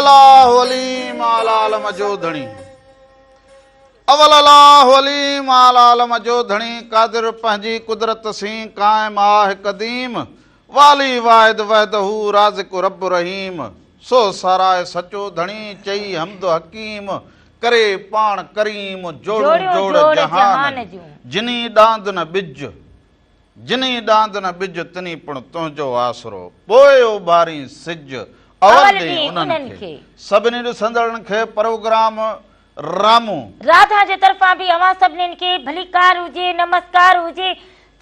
الله عليم اعليٰ عالم جو ڌڻي اول الله عليم اعليٰ عالم جو ڌڻي قادر پنهنجي قدرت سين قائم آه قديم والي واحد وحده رازق رب رحيم سو ساراهه سچو ڌڻي چئي حمد حڪيم ڪري پاڻ ڪريم جوڙون جوڙ جهان جون جني ڏاند نه ٻج جنھين ڏاند نه ٻج، تنھين پڻ تنھنجو آسرو. پوء اڀارين سج، اول ڏئين انھن کي. سڀني ڏسندڙن کي پروگرام رامو. راڌا جي طرفان به اوهان سڀنين کي ڀليڪار هجي، نمسڪار هجي.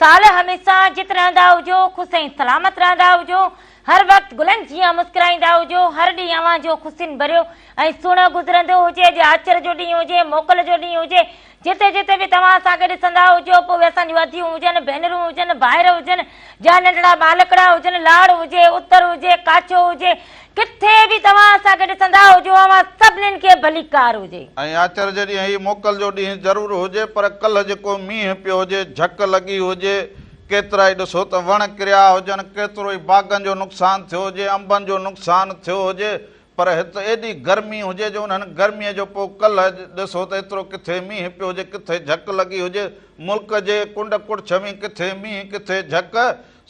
سال هميشه جت رهندا هجو، خوش ۽ سلامت رهندا هجو، هر وقت گلن جيان مسڪرائيندا هجو، هر ڏينهن اوهان جو خوشين ڀريو ۽ سهڻو گذرندو هجي، اڄ آچر جو ڏينهن هجي، موڪل جو ڏينهن هجي، جتي جتي به توهان اسان کي ڏسندا هجو، پوء اهي اسان جون اديون هجن، ڀينرون هجن، ڀائر هجن، يا ننڍڙا ٻالڪڙا هجن، لاڙ هجي، اتر هجي، ڪاڇو هجي، ڪٿي به توهان اسان کي ڏسندا هجو، اوهان سڀنين کي ڀليڪار هجي. ۽ آچر جي ڏينهن هي موڪل جو ڏينهن ضرور هجي، پر ڪلهه جيڪو مينهن پيو هجي، جهڪ لڳي هجي، ڪيترائي ڏسو ته وڻ ڪريا هجن، ڪيترو ئي باغن جو نقصان ٿيو هجي، انبن جو نقصان ٿيو هجي، پر هت ايڏي گرمي هجي جو انهن گرميء جو پوء ڪلهه ڏسو ته ايترو ڪٿي مينهن پيو هجي ڪٿي جهڪ لڳي هجي، ملڪ جي ڪنڊ ڪڙڇ ۾ ڪٿي مينهن ڪٿي جهڪ،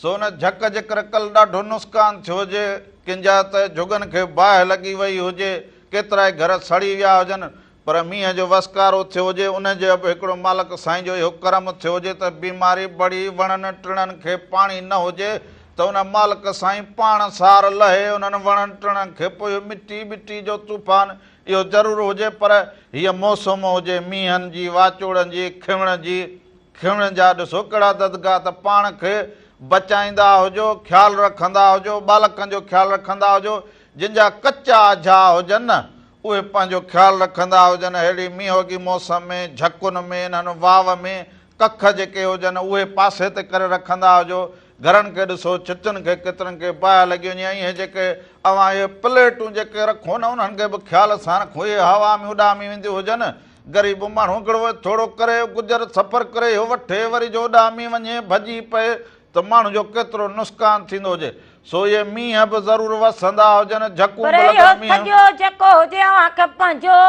سو ان جهڪ جي ڪري ڪلهه ڏاڍو نسقان ٿيو هجي، ڪن جا ته جهڳن کي باهه لڳي وئي هجي، ڪيترائي گهر سڙي ويا هجن، پر مينهن جو وسڪارو ٿيو هجي، ان جو به هڪڙو مالڪ سائين جو اهو ڪرم ٿيو هجي ته بيماري بڙي وڻن ٽڻن کي پاڻي نه هجي ته ان مالڪ سائين پاڻ سار لهي انهن وڻن ٽڻن کي پوء اهو مٽي ٻٽي جو طوفان اهو ضرور هجي پر هيء موسم هجي مينهن جي واچوڙن جي کنوڻ جي کنوڻ جا ڏسو ڪهڙا ددگا ته پاڻ کي بچائيندا هجو خيال رکندا هجو ٻالڪن جو خيال رکندا هجو جن جا ڪچا اجها هجن اهي پنهنجو خيال رکندا هجن، ههڙي مينهوڳي موسم ۾ جهڪن ۾ انهن واو ۾ ڪک جيڪي هجن اهي پاسي تي ڪري رکندا هجو، گهرن کي ڏسو ڇتين کي ڪيترن کي باهه لڳي وڃي ۽ اهي جيڪي اوهان اهي پليٽون جيڪي رکو نه انهن کي به خيال سان رکو اهي هوا ۾ اڏامي وينديون هجن، غريب ماڻهو هڪڙو ٿورو ڪري گذر سفر ڪري اهو وٺي وري جو اڏامي وڃي ڀڄي پئي ته ماڻهو جو ڪيترو نسقان ٿيندو هجي، سو اهي مينهن به ضرور وسندا هجن، جهڪون پر به اهو لڳن، مينهن. سڄو جيڪو هجي اوهان کي پنهنجو،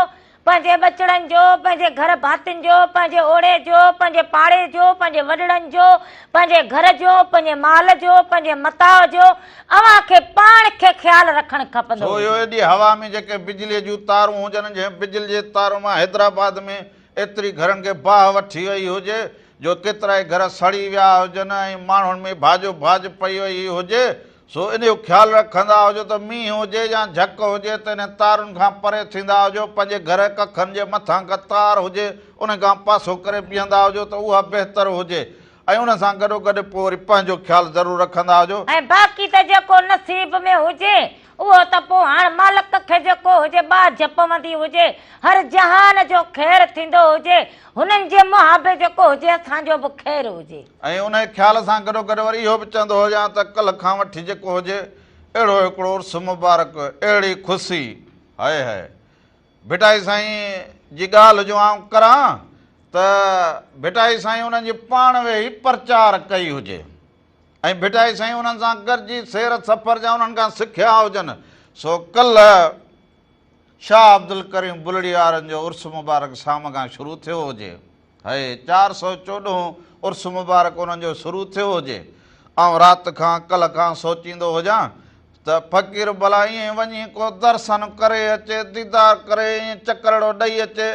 پنهنجي ٻچڙن جو، پنهنجي گهر ڀاتين جو، پنهنجي اوڙي جو، پنهنجي پاڙي جو، پنهنجي وڏڙن جو، پنهنجي گهر جو، پنهنجي مال جو، پنهنجي متاع جو، اوهان کي پاڻ کي خيال رکڻ کپندو سو اهو هجي. ايڏي هوا ۾ جيڪي بجليء جون تارون هجن، جنهن بجلي جي تارون مان حيدرآباد ۾ ايتري گهرن کي باهه وٺي وئي هجي، جو ڪيترائي گهر سڙي ويا هجن ۽ ماڻهن ۾ ڀاڄو ڀاڄ پئي وئي هجي، سو انهيء جو خيال رکندا هجو ته مينهن هجي يا جهڪ هجي ته انهن تارن کان پري ٿيندا هجو، پنهنجي گهر ڪکن جي مٿان ڪا تار هجي ان کان پاسو ڪري بيهندا هجو ته اها بهتر هجي ۽ ان سان گڏوگڏ پوء وري پنهنجو خيال ضرور رکندا هجو. ۽ باقي ته جيڪو نصيب ۾ هجي اهو ته پوء هاڻ مالڪ کي جيڪو هجي ٻاجهه پوندي هجي، هر جهان جو خير ٿيندو هجي، هنن جي منهان به جيڪو هجي اسان جو به خير هجي. ۽ انهيء خيال سان گڏوگڏ وري اهو به چوندو هجان ته ڪلهه کان وٺي جيڪو هجي اهڙو هڪڙو عرس مبارڪ، اهڙي خوشي، هئي هئي. ڀٽائي سائين جي ڳالهه جو آئون ڪران ته ڀٽائي سائين انهن جي پاڻ ويهي پرچار ڪئي هجي. ۽ ڀٽائي سائين انهن سان گڏجي سير سفر جا انهن کان سکيا هجن، سو ڪلهه شاهه عبدالڪريم بلڙي وارن جو عرس مبارڪ شام کان شروع ٿيو هجي. هي 414 عرس مبارڪ انهن جو شروع ٿيو هجي. آئون رات کان ڪلهه کان سوچيندو هجان ته فقير ڀلا ائين وڃي ڪو درسن ڪري اچي، ديدار ڪري ائين چڪرڙو ڏئي اچي.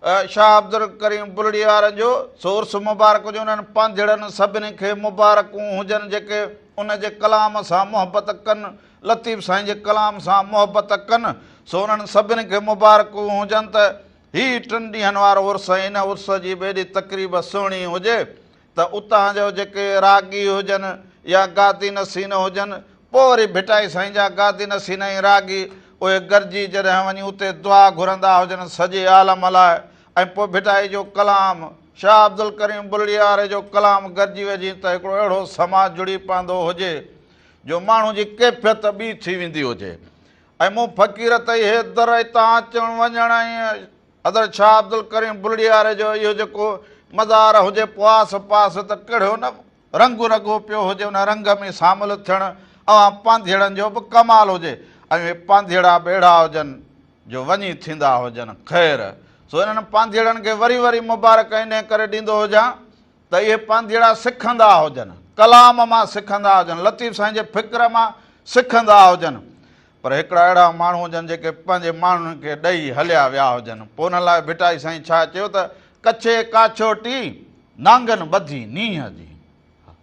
شاهه عبدالڪريم بلڙي وارن جو سو عرس مبارڪ هجي انهن پانڌيئڙن سڀني کي مبارڪون هجن جيڪي ان جي ڪلام سان محبت ڪن لطيف سائين جي ڪلام سان محبت ڪن سو انهن سڀني کي مبارڪون هجن ته هي ٽن ڏينهن وارو عرس ۽ ان عرس جي به ايڏي تقريب سهڻي هجي ته اتان جو جيڪي راڳي هجن يا گادي نشين هجن، پوء وري ڀٽائي سائين جا گادي نشين ۽ راڳي اهي گڏجي جڏهن وڃي اتي دعا گهرندا هجن سڄي عالم لاء ۽ پوء ڀٽائي جو ڪلام، شاهه عبدالڪريم بلڙي واري جو ڪلام گڏجي وڃي ته هڪڙو اهڙو سماع جڙي پوندو هجي جو ماڻهو جي ڪيفيت ٻي ٿي ويندي هجي ۽ مون فقير ته اهي در اتان اچڻ وڃڻ ۽ حضرت شاهه عبدالڪريم بلڙي واري جو اهو جيڪو مزار هجي پوء آس پاس ته ڪهڙو نه رنگ رڳو پيو هجي ان رنگ ۾ شامل ٿيڻ اوهان پانڌيئڙن جو به ڪمال هجي. ۽ اهي پانڌيئڙا به اهڙا هجن جو وڃي ٿيندا هجن خير سو انهن پانڌيئڙن کي وري وري مبارڪ انهي ڪري ڏيندو هجان ته اهي پانڌيئڙا سکندا هجن، ڪلام مان سکندا هجن، لطيف سائين جي فڪر مان سکندا هجن، پر هڪڙا اهڙا ماڻهو هجن جيڪي پنهنجي ماڻهن کي ڏئي هليا ويا هجن. پوء انهن لاء ڀٽائي سائين ڇا چيو ته ڪڇي ڪاڇوٽي، نانگن ٻڌي نينهن جي.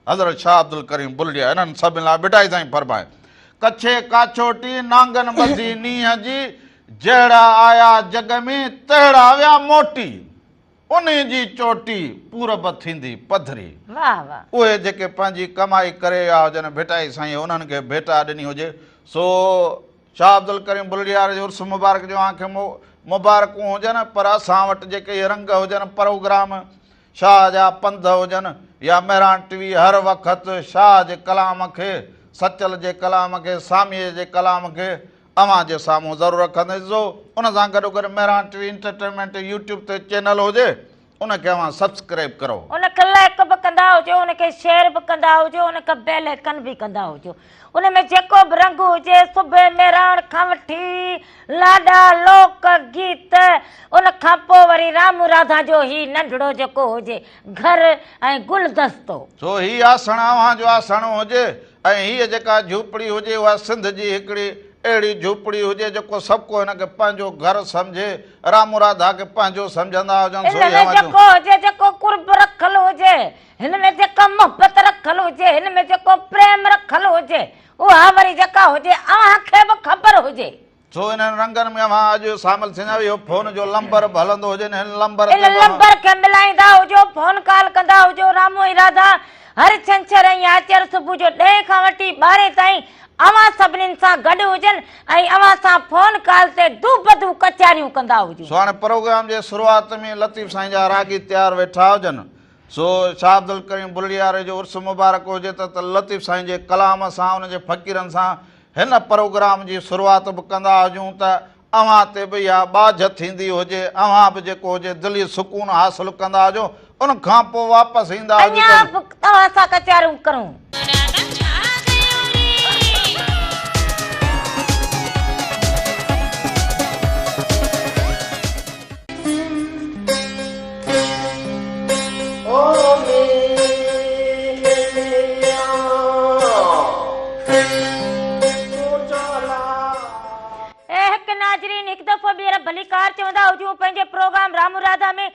حضرت شاهه عبدالڪريم بلڙيا انهن سڀني لاء ڀٽائي سائين فرمايو، ڪڇي ڪاڇوٽي، نانگن ٻڌي نينهن جي، جهڙا آيا جڳ ۾، تهڙا ويا موٽي. انهي جي چوٽي پورب ٿيندي پڌري. واهه واهه. اهي جيڪي پنهنجي ڪمائي ڪري ويا هجن ڀٽائي سائينء انهن کي ڀيٽا ڏني هجي. سو شاهه عبدالڪريم بلڙيار جي عرس مبارڪ جون اوهان کي مبارڪون هجن پر اسان وٽ جيڪي اهي رنگ هجن پروگرام شاهه جا پنڌ هجن يا مهراڻ ٽي وي هر وقت شاهه جي ڪلام کي سچل جي ڪلام کي ساميء جي ڪلام کي اوهان جي سامهون ضرور رکندس جو ان سان گڏو گڏ Mehran T V entertainment YouTube تي چينل هجي ان کي اوهان سبسڪرائب ڪرو. ان کي لائڪ به ڪندا هجو ان کي شيئر به ڪندا هجو ان کي بيل آئيڪن به ڪندا هجو ان ۾ جيڪو به رنگ هجي صبح مهراڻ کان وٺي لاڏا لوڪ گيت ان کان پوء وري رامو راڌا جو هي ننڍڙو جيڪو هجي گهر ۽ گلدستو. سو هي آسڻ اوهان جو آسڻ هجي ۽ هيء جيڪا جهوپڙي هجي اها سنڌ جي هڪڙي اهڙي جهوپڙي هجي جيڪو سڀڪو هن کي پنهنجو گهر سمجهي، رامو راڌا کي پنهنجو سمجهندا هجن سو هن ئي ۾ اوهان جو. جيڪو هجي جيڪو قرب رکيل هجي، هن ۾ جيڪا محبت رکيل هجي، هن ۾ جيڪو پريم رکيل هجي، اها وري جيڪا هجي اوهان کي به خبر هجي. سو انهن رنگن ۾ اوهان اڄ شامل ٿيندا اهو فون جو لمبر به هلندو هجي هن لمبر ان تي به لمبر کي ملائيندا هجو فون ڪال ڪندا هجو رامو ۽ راڌا هر ڇنڇر ۽ آچر صبح جو ڏهين کان وٺي ٻارهين تائين اوهان سڀنين سان گڏ هجن ۽ اوهان سان فون ڪال تي دوبدو ڪچهريون ڪندا هجون. سو هاڻي پروگرام جي شروعات ۾ لطيف سائين جا راڳي تيار ويٺا هجن سو شاهه عبدالڪريم بلڙياري جو عرس مبارڪ هجي ته لطيف سائين جي ڪلام سان ان جي فقيرن سان هن پروگرام جي شروعات به ڪندا هجون ته اوهان تي به اها ٻاجهه ٿيندي هجي، اوهان به جيڪو هجي دلي سڪون حاصل ڪندا هجو، ان کان پوء واپس ايندا هجو اڃا ته. به توهان سان ڪچهريون ڪرون. راڌا ڇا ڪيو ري. اي هڪ ناظرين هڪ دفعو ٻيهر ڀليڪار چوندا هجون پنهنجي پروگرام رامو راڌا ۾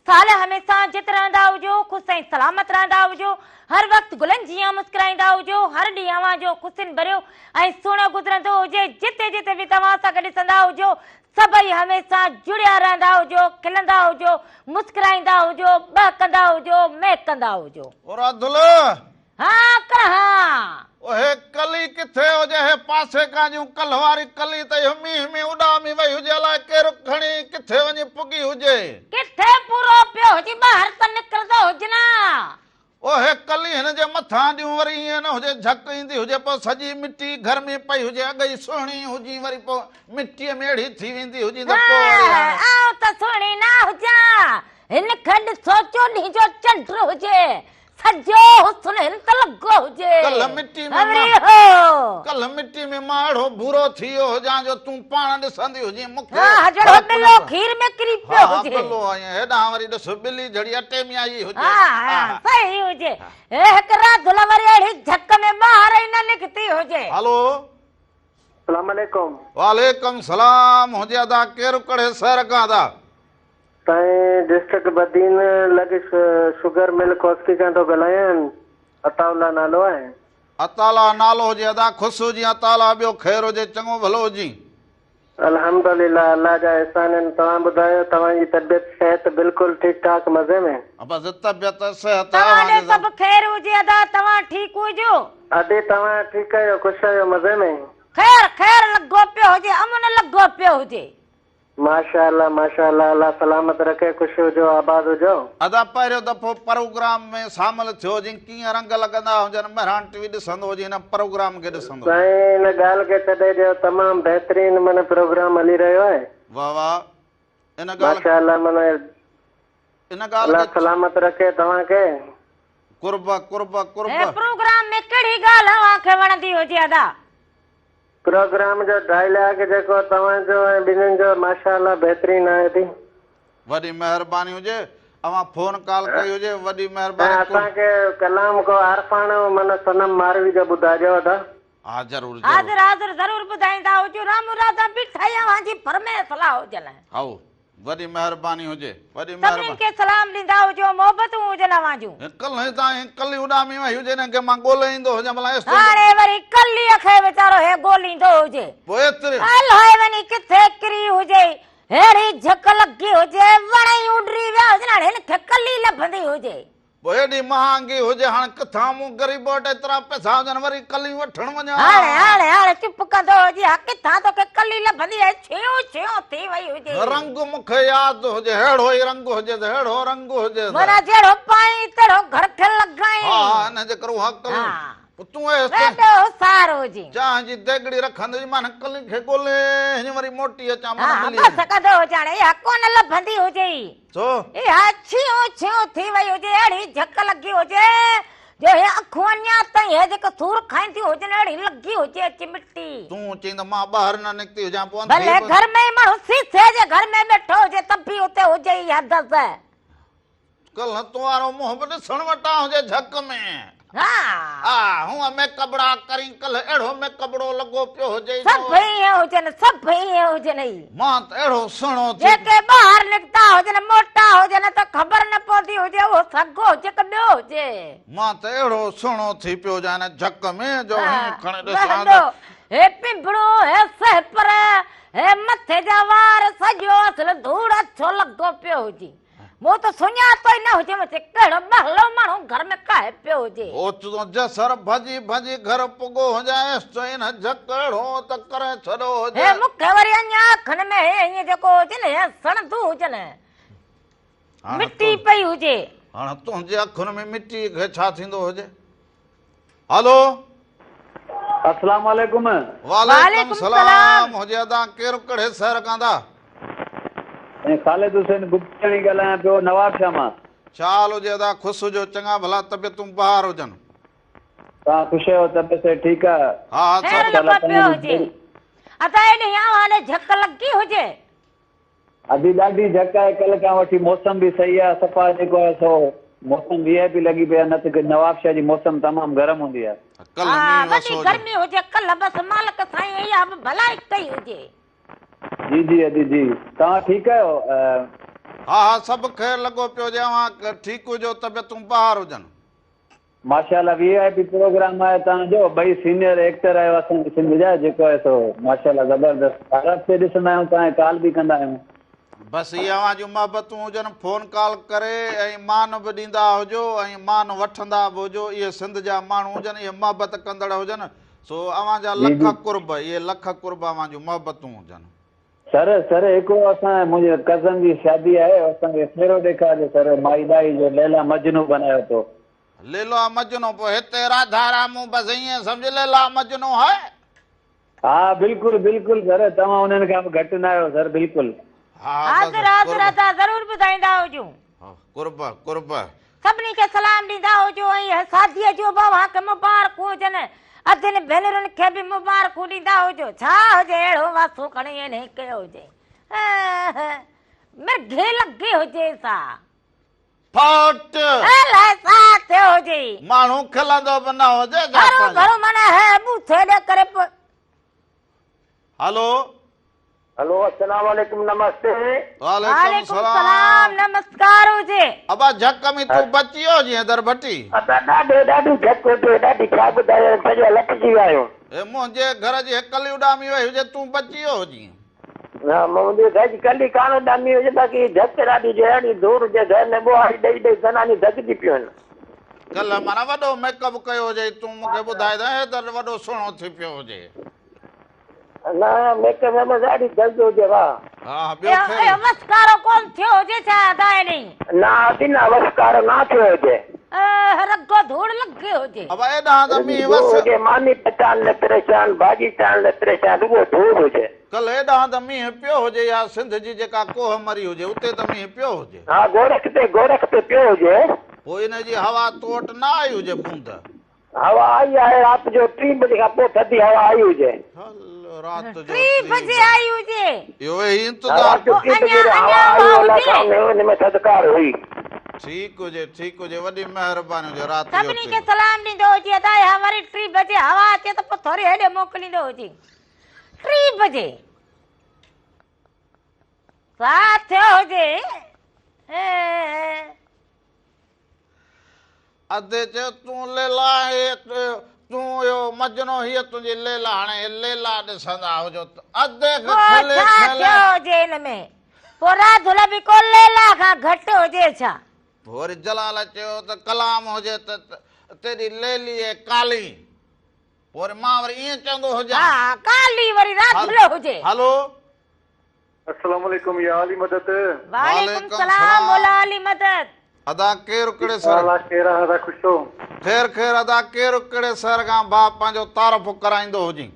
سال هميشه جت رهندا هجو خوش ۽ سلامت رهندا هجو هر وقت گلن جيان مسڪرائيندا هجو هر ڏينهن اوهان جو خوشين ڀريو ۽ سهڻو گذرندو هجي جتي جتي به توهان اسان کي ڏسندا هجو سڀئي هميشه جڙيا رهندا هجو، کلندا هجو، مسڪرائيندا هجو، ٻهڪندا هجو، مهڪندا هجو. او راڌل! ها ڪر ها. او هي ڪلي ڪٿي هجي، هي پاسي کان جون ڪلهه واري ڪلي ته اهو مينهن ۾ اڏامي وئي هجي، الائي ڪير کڻي ڪٿي وڃي پڳي هجي. ڪٿي پورو پيو هجي، ٻاهر ته نڪرندو هجي نه. او هي ڪلي هن جي مٿان ڏيون وري ائين نه هجي جهڪ ايندي هجي پوء سڄي مٽي گهر ۾ پئي هجي اڳ ئي سهڻي هجي وري پوء مٽيء ۾ اهڙي ٿي ويندي هجي ته پوء وري هاڻي. آئون ته سهڻي نه هجان هن کي ڏسو چوڏهين جو چنڊ هجي سڄو حسن هن ته لڳو هجي ڪلهه مٽي ۾ وري مان هو. ڪلهه مٽي ۾ مان اهڙو ڀورو ٿي ويو هجان جو تون پاڻ ڏسندي هجين مون کي ها جهڙو فرق نه ٻلو پوي. کير ۾ ڪري ها پيو ها هجي. ٻلو ائين هيڏانهن وري ڏس ٻلي جھڙي اٽي ۾ آئي هجي. ها ها صحيح هجي. هي هڪ راڌل وري اهڙي جھڪ ۾ ٻاهر ئي نه نڪتي هجي. هلو. سلام عليڪم. وعليڪم سلام هجي ادا ڪير ڪڙهي سير کان ادا. سائين ڊسٽرڪٽ بدين لڳ شگر مل کوسڪي کان ٿو ڳالهايان عطاء الله نالو آهي. عطاء الله نالو هجي ادا خوش هجين عطاء الله ٻيو خير هجي چڱو ڀلو هجين. الحمدلله الله جا احسان آهن توهان ٻڌايو توهان جي طبيعت صحت بلڪل ٺيڪ ٺاڪ مزي ۾. بس طبيعت صحت توهان اوهان ڏي جي سڀ خير هجي ادا توهان ٺيڪ هجو. ادي توهان ٺيڪ آهيو خوش آهيو مزي ۾. خير خير لڳو پيو هجي امن لڳو پيو هجي. ماشاء الله ماشاء الله الله سلامت رکي خوش هجو آباد هجو. ادا پهريون دفعو پروگرام ۾ شامل ٿيو هجين ڪيئن رنگ لڳندا هجن مهراڻ ٽي وي ڏسندو هجين هن پروگرام کي ڏسندو. سائين ان ڳالهه کي ڇڏي ڏيو تمام بهترين من پروگرام هلي رهيو آهي. واه واه ان ڳالهه ماشاء الله من ان ڳالهه الله کي سلامت رکي توهان کي. قرب قرب قرب. هي پروگرام ۾ ڪهڙي ڳالهه اوهان کي وڻندي هجي ادا. پروگرام جو ڊائلاگ جيڪو توهان جو ۽ ٻنهين جو ماشاءالله بهترين آهي ٿي. وڏي مهرباني هجي اوهان فون ڪال ڪئي هجي وڏي ۽ مهرباني اسان کي ڪلام ڪو عارفاڻو من صنم ماروي جو ٻڌاجو ادا. ها ضرور ضرور. حاضر حاضر ضرور ٻڌائيندا هجو رام راڌا بيٺا ئي اوهان جي ڀر ۾ اصلا هجن. هائو وڏي مهرباني هجي وڏي سڀنين مهرباني. کي سلام ڏيندا هجو محبتون هجن اوهان جون. ڪلهه هتان هي ڪلي اڏامي وئي هجي هن کي مان ڳولي ايندو هجان ڀلا ايستائين هاڻي وري ڪليء کي ويچارو هي ڳوليندو هجي. پوء ايتري. الائي وڃي ڪٿي ڪري هجي ههڙي جهڪ لڳي هجي وڻ ئي اڏري ويا هجن هاڻي هن کي ڪلي لڀندي هجي. پوء ايڏي مهانگي هجي هاڻ ڪٿان مون غريب وٽ ايترا پئسا هجن وري ڪلي وٺڻ وڃان. هاڻي هاڻي هاڻي چپ ڪندو هجي ها ڪٿان توکي ڪلي لڀندي ۽ ڇيون ڇيون ٿي وئي هجي. رنگ مون کي ياد هجي ههڙو ئي رنگ هجيس ههڙو رنگ هجيس. معنيٰ جهڙو پائين تهڙو گهر کي لڳائين. ها ها ان جي ڪري اها ڪلي پوء تون ايستائين وڏو هوشيار هجين. چانهه جي ديڳڙي رکندي هجين مان هن ڪلي کي ڳولي هينئر وري موٽي اچان ها من ها ملي بس وڃي. ڪندو هجي هاڻي اها ڪونه لڀندي هجئي. ڇو؟ اها ڇيون ڇيون ٿي وئي هجي اهڙي جهڪ لڳي هجي جو هي اکون اڃا تائين هي جيڪو سور کائينديون هجن اهڙي لڳي هجي اچي مٽي. تون چئين ته مان ٻاهر نه نڪتي هجان پوء انڌي ڀلي به. گهر ۾ ئي ماڻهو سيسي جي گهر ۾ ويٺو هجي ته به اتي هجي اها دز. ڪلهه تو وارو منهن به ڏسڻ وٽان هجي جهڪ ۾. ها. آ هونء ۾ ڪٻڙا ڪرين ڪلهه اهڙو ۾ ڪٻڙو لڳو پيو هجئي جو. سڀ ائين هجن سڀ ائين هجن ئي. مان ته اهڙو سهڻو ٿي. جيڪي ٻاهر نڪتا هجن موٽا هجن ته خبر نه پوندي هجي اهو سڳو هجي ڪه ٻيو هجي. مان ته اهڙو سهڻو ٿي پيو هجان هن جهڪ ۾ جو هيئن کڻي ڏسان ته. هي پنبڻو هي سهپر هي مٿي جا وار سڄو اصل ڌوڙ اڇو لڳو پيو هجي. مون ته سڃاتو ئي نه هجي مٿي ڪهڙو ٻهلو ماڻهو گهر ۾ ڪاهي پيو هجي. اوچتو جسر ڀڄي ڀڄي گهر پڳو هجانئس ته ان جهڪڙو ته ڪري ڇڏيو هجي. هي مون کي وري اڃا اکن ۾ هي ائين جيڪو هجي نه هي سڻندو هجن مٽي پئي هجي. هاڻ تنهنجي اکين ۾ مٽي کي ڇا ٿيندو هجي. هلو. السلام عليڪم. وعليڪم السلام هجي ادا ڪير ڪهڙي شهر کان ٿا. سائين خالد حسين گپچاڻي ڳالهايان پيو نوابشاهه مان. ڇا حال هجي ادا خوش هجو چڱا ڀلا طبيعتون بهار هجن. توهان خوش آهيو طبيعت صحت ٺيڪ آ. ها ها خير سڀ. لڳو پيو هجي ادا ايڏي اوهان ڏي جهڪ لڳي هجي. ادي ڏاڍي جهڪ آهي ڪلهه کان وٺي موسم به صحيح آهي صفا جيڪو آهي سو موسم وي آء پي لڳي پئي آهي نه ته نوابشاهه جي موسم تمام گرم هوندي آهي. ڪلهه ها مينهن وڏي وسو هجي. گرمي هجي ڪلهه بس مالڪ سائين اها به ڀلائي ڪئي هجي. جي جي ادي جي توهان ٺيڪ آهيو. ها ها سڀ خير لڳو پيو هجي اوهان ٺيڪ هجو طبيعتون بهار هجن. ماشاءالله وي آء پي پروگرام آهي توهان جو ٻئي سينئر ايڪٽر آهيو اسان جي سنڌ جا جيڪو آهي سو ماشاءالله زبردست هر هفتي ڏسندا آهيون توهان کي ڪال به ڪندا آهيون. بس اهي اوهان جون محبتون هجن فون ڪال ڪري ۽ مان به ڏيندا هجو ۽ مان وٺندا به هجو اهي سنڌ جا ماڻهو هجن اهي محبت ڪندڙ هجن سو اوهان جا جي لک جي. قرب اهي لک قرب اوهان جون محبتون هجن. سر سر هڪڙو اسان منهنجي ڪزن جي شادي آهي اسان کي سهرو ڏيکارجو سر مائي ڏاهي جو ليلا مجنون بنايو اٿو. ليلا مجنون پوء هتي راڌا رامون بس ائين سمجهه ليلا مجنون هاء. ها بلڪل بلڪل سر توهان انهن کان به گهٽ نه آهيو سر بلڪل. ها بس حاضر حاضر قرب. ادا ضرور ٻڌائيندا هجون. ها قرب قرب. سڀني کي سلام ڏيندا هجو ۽ شاديء جون به اوهان کي مبارڪون هجن. ادين ڀينرن کي به مبارڪون ڏيندا هجو. ڇا هجي اهڙو واسو کڻي انهي ڪيو هجي. مرگهي لڳي هجي سا. ڦاٽ. الائي ڇا ٿيو هجي. ماڻهو کلندو به نه هجي. هرو ڀرو معنيٰ هي ٻوٿي ڏي ڪري پوء. هلو. هلو السلام عليڪم نمستي. وعليڪم السلام نمسڪار هجي. ابا جهڪ ۾ تون بچي ويو جي حيدر ڀٽي. ادا ڏاڍو ڏاڍو جهڪ هجي ڏاڍي ڇا ٻڌايان سڄا لٽجي ويا آهيون. هي منهنجي گهر جي هڪلي اڏامي وئي هجي تون بچي ويو هجين. نه منهنجي گهر جي ڪلي ڪانه اڏامي هجي باقي جهڪ ڏاڍي هجي اهڙي ڌوڙ هجي گهر ۾ ٻوهاري ڏئي ڏئي زنانيون ڌڪجي پيون آهن. ڪلهه معنيٰ وڏو ميڪ اپ ڪيو هجئي تون مون کي ٻڌائي ته حيدر وڏو سهڻو ٿي پيو هجي. نه ميڪ اپ ۾ ڏاڍي جلد هجي واه. ها ٻيو خير. اهو وسڪارو ڪون ٿيو هجي ڇا ادا ايڏي. نه ادي نه وسڪارو نه ٿيو هجي. اهه رڳو ڌوڙ لڳي هجي. ابا ايڏانهن ته مينهن وس. هجي ماني پچائڻ لاء پريشان ڀاڄي ٺاهڻ لاء پريشان رڳو ڌوڙ هجي. ڪلهه ايڏانهن ته مينهن پيو هجي يا سنڌ جي جيڪا ڪوهه مري هجي اتي ته مينهن پيو هجي. ها گورک تي گورک تي پيو هجي. پوء ان جي هوا تو وٽ نه آئي هجي بوند. هوا آئي آهي رات جو ٽين بجي کان پوء ٿڌي هوا آئي هجي. هل. رات جو 3 بجي آئي هجي. اهو ويهي انتظار پوء اڃا اڃا اها هجي. ان ۾ ٿڌڪار هئي. ٺيڪ هجي ٺيڪ هجي وڏي مهرباني هجي رات جو سڀني کي سلام ڏيندو هجي ادا اها وري 3 بجي هوا اچي ته پوء ٿوري هيڏي موڪليندو هجي 3 بجي ڇا ٿيو هجي. ادي چيو تون ليلا هي تون اهو مجنون هيء تنهنجي ليلا هاڻي هي ليلا ڏسندا هجو ته ادي کي پوء کلي ڇا کلي ٿيو هجي هن ۾ پوء راڌل به ڪو ليلا کان گهٽ هجي ڇا؟ پوء وري جلال چيو ته ڪلام هجي ته تيڏي ليلي اي ڪالي پوء وري مان وري ائين چوندو هجان. ها ڪالي وري راڌل هجي. هلو. السلام عليڪم يا علي مدد. وعليڪم السلام مولا علي مدد. ادا ڪير ڪهڙي سر. الله خير آ ادا خوش هو. خير خير ادا ڪير ڪهڙي سر کان ڀاء پنهنجو تعارف ڪرائيندو هجين.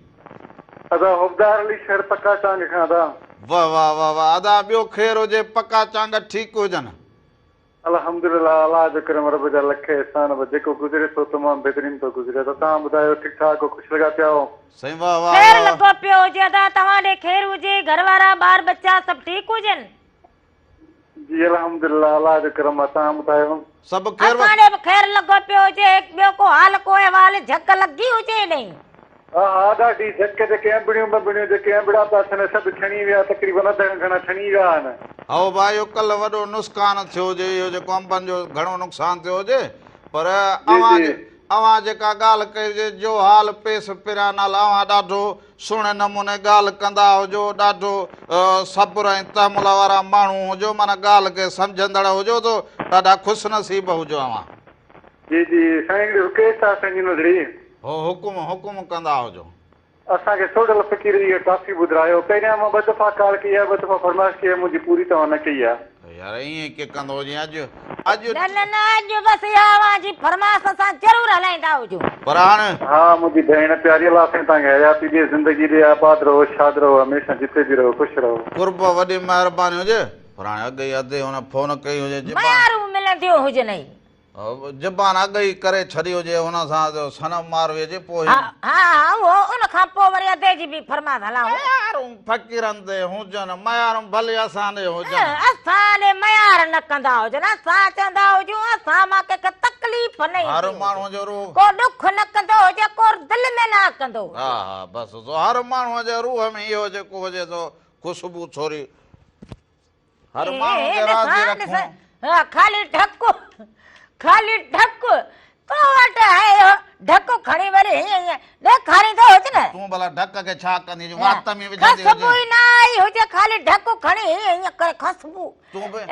ادا حبدار علي شھر پڪا چانگ کان ادا. واه واه واه واه ادا ٻيو خير هجي پڪا چانگ ٺيڪ هجن. الحمدلله الله جو ڪرم رب جا لک احسان بس جيڪو گذري سو تمام بهترين ٿو گذري ادا توهان ٻڌايو ٺيڪ ٺاڪ هو خوش لڳا پيا هو. سائين واه واه خير واه. لڳو پيو هجي ادا توهان ڏي خير هجي گهر وارا ٻار ٻچا سڀ ٺيڪ هجن. جي الحمدلله الله جو ڪرم آ توهان ٻڌايو. سڀ خير اسان ڏي به خير لڳو پيو هجي ٻيو ڪو حال ڪو احوال جهڪ لڳي هجي نئين. ها ها ڏاڍي جهڪ جيڪي انبڙيون ٻنبڙيون جيڪي انبڙا پيا ٿين سڀ ڇڻي ويا تقريبن اڌ کان گهڻا ڇڻي ويا آهن. هائو ڀاء اهو ڪلهه وڏو نسقان ٿيو هجي اهو جيڪو انبن جو گهڻو نقصان ٿيو هجي پر جي اوهان جي. اوهان جيڪا ڳالهه ڪئي هجي جو حال پيس پريان نال اوهان ڏاڍو سهڻي نموني ڳالهه ڪندا هجو ڏاڍو صبر ۽ تحمل وارا ماڻهو هجو معنيٰ ڳالهه کي سمجهندڙ هجو ته ڏاڍا خوش نصيب هجو اوهان. جي جي سائين هڪڙي رڪويسٽ آ سائين جي ننڍڙي. هو حڪم حڪم ڪندا هجو. اسان کي سوڍل فقير جي اها ڪافي ٻڌرايو پهريان مان ٻه دفعا ڪال ڪئي آهي ٻه دفعا فرمائش ڪئي آهي منهنجي پوري توهان نه ڪئي آهي. يار ائين ڪي ڪندو هجين اڄ اڄ. نه نه نه اڄ بس اها اوهان جي فرمائش اسان ضرور هلائيندا هجون. پر هاڻ. ها منهنجي ڀيڻ پياري الله سائين توهان کي حياتي ڏي زندگي ڏي آباد رهو شاد رهو هميشه جتي به رهو خوش رهو. قرب وڏي مهرباني هجي پر هاڻي اڳ ئي ادي هن فون ڪئي هجي جبان. ميارون ملنديون هجنئي. زبان اڳ ئي ڪري ڇڏي هجي هن سان جو صنم مارويء جي پوء ها ها اهو ان کان پوء وري ادي جي به فرمائش هلائون. ميارون فقيرن تي هجن ميارون ڀلي اسان ڏي هجن. اسان ڏي ميار نه ڪندا هجن اسان چوندا هجون اسان مان ڪنهن کي تڪليف نه ايندي هر ماڻهوء جو روح. ڪو ڏک نه ڪندو هجي ڪو دل ۾ نه ڪندو هجي. ها ها بس سو هر ماڻهوء جي روح ۾ اهو جيڪو هجي سو خوشبو ٿوري. هر ماڻهو کي راضي رکون. خالي ڍڪ خالي ڍڪ تو وٽ آهي اهو ڍڪ کڻي وري هيئن هيئن ڏيکاريندو هج نه. تون ڀلا ڍڪ کي ڇا ڪندين جو وات ۾ وجهندي هجين. خسبو ئي نه آئي هجي خالي ڍڪ کڻي هيئن هيئن ڪري خسبو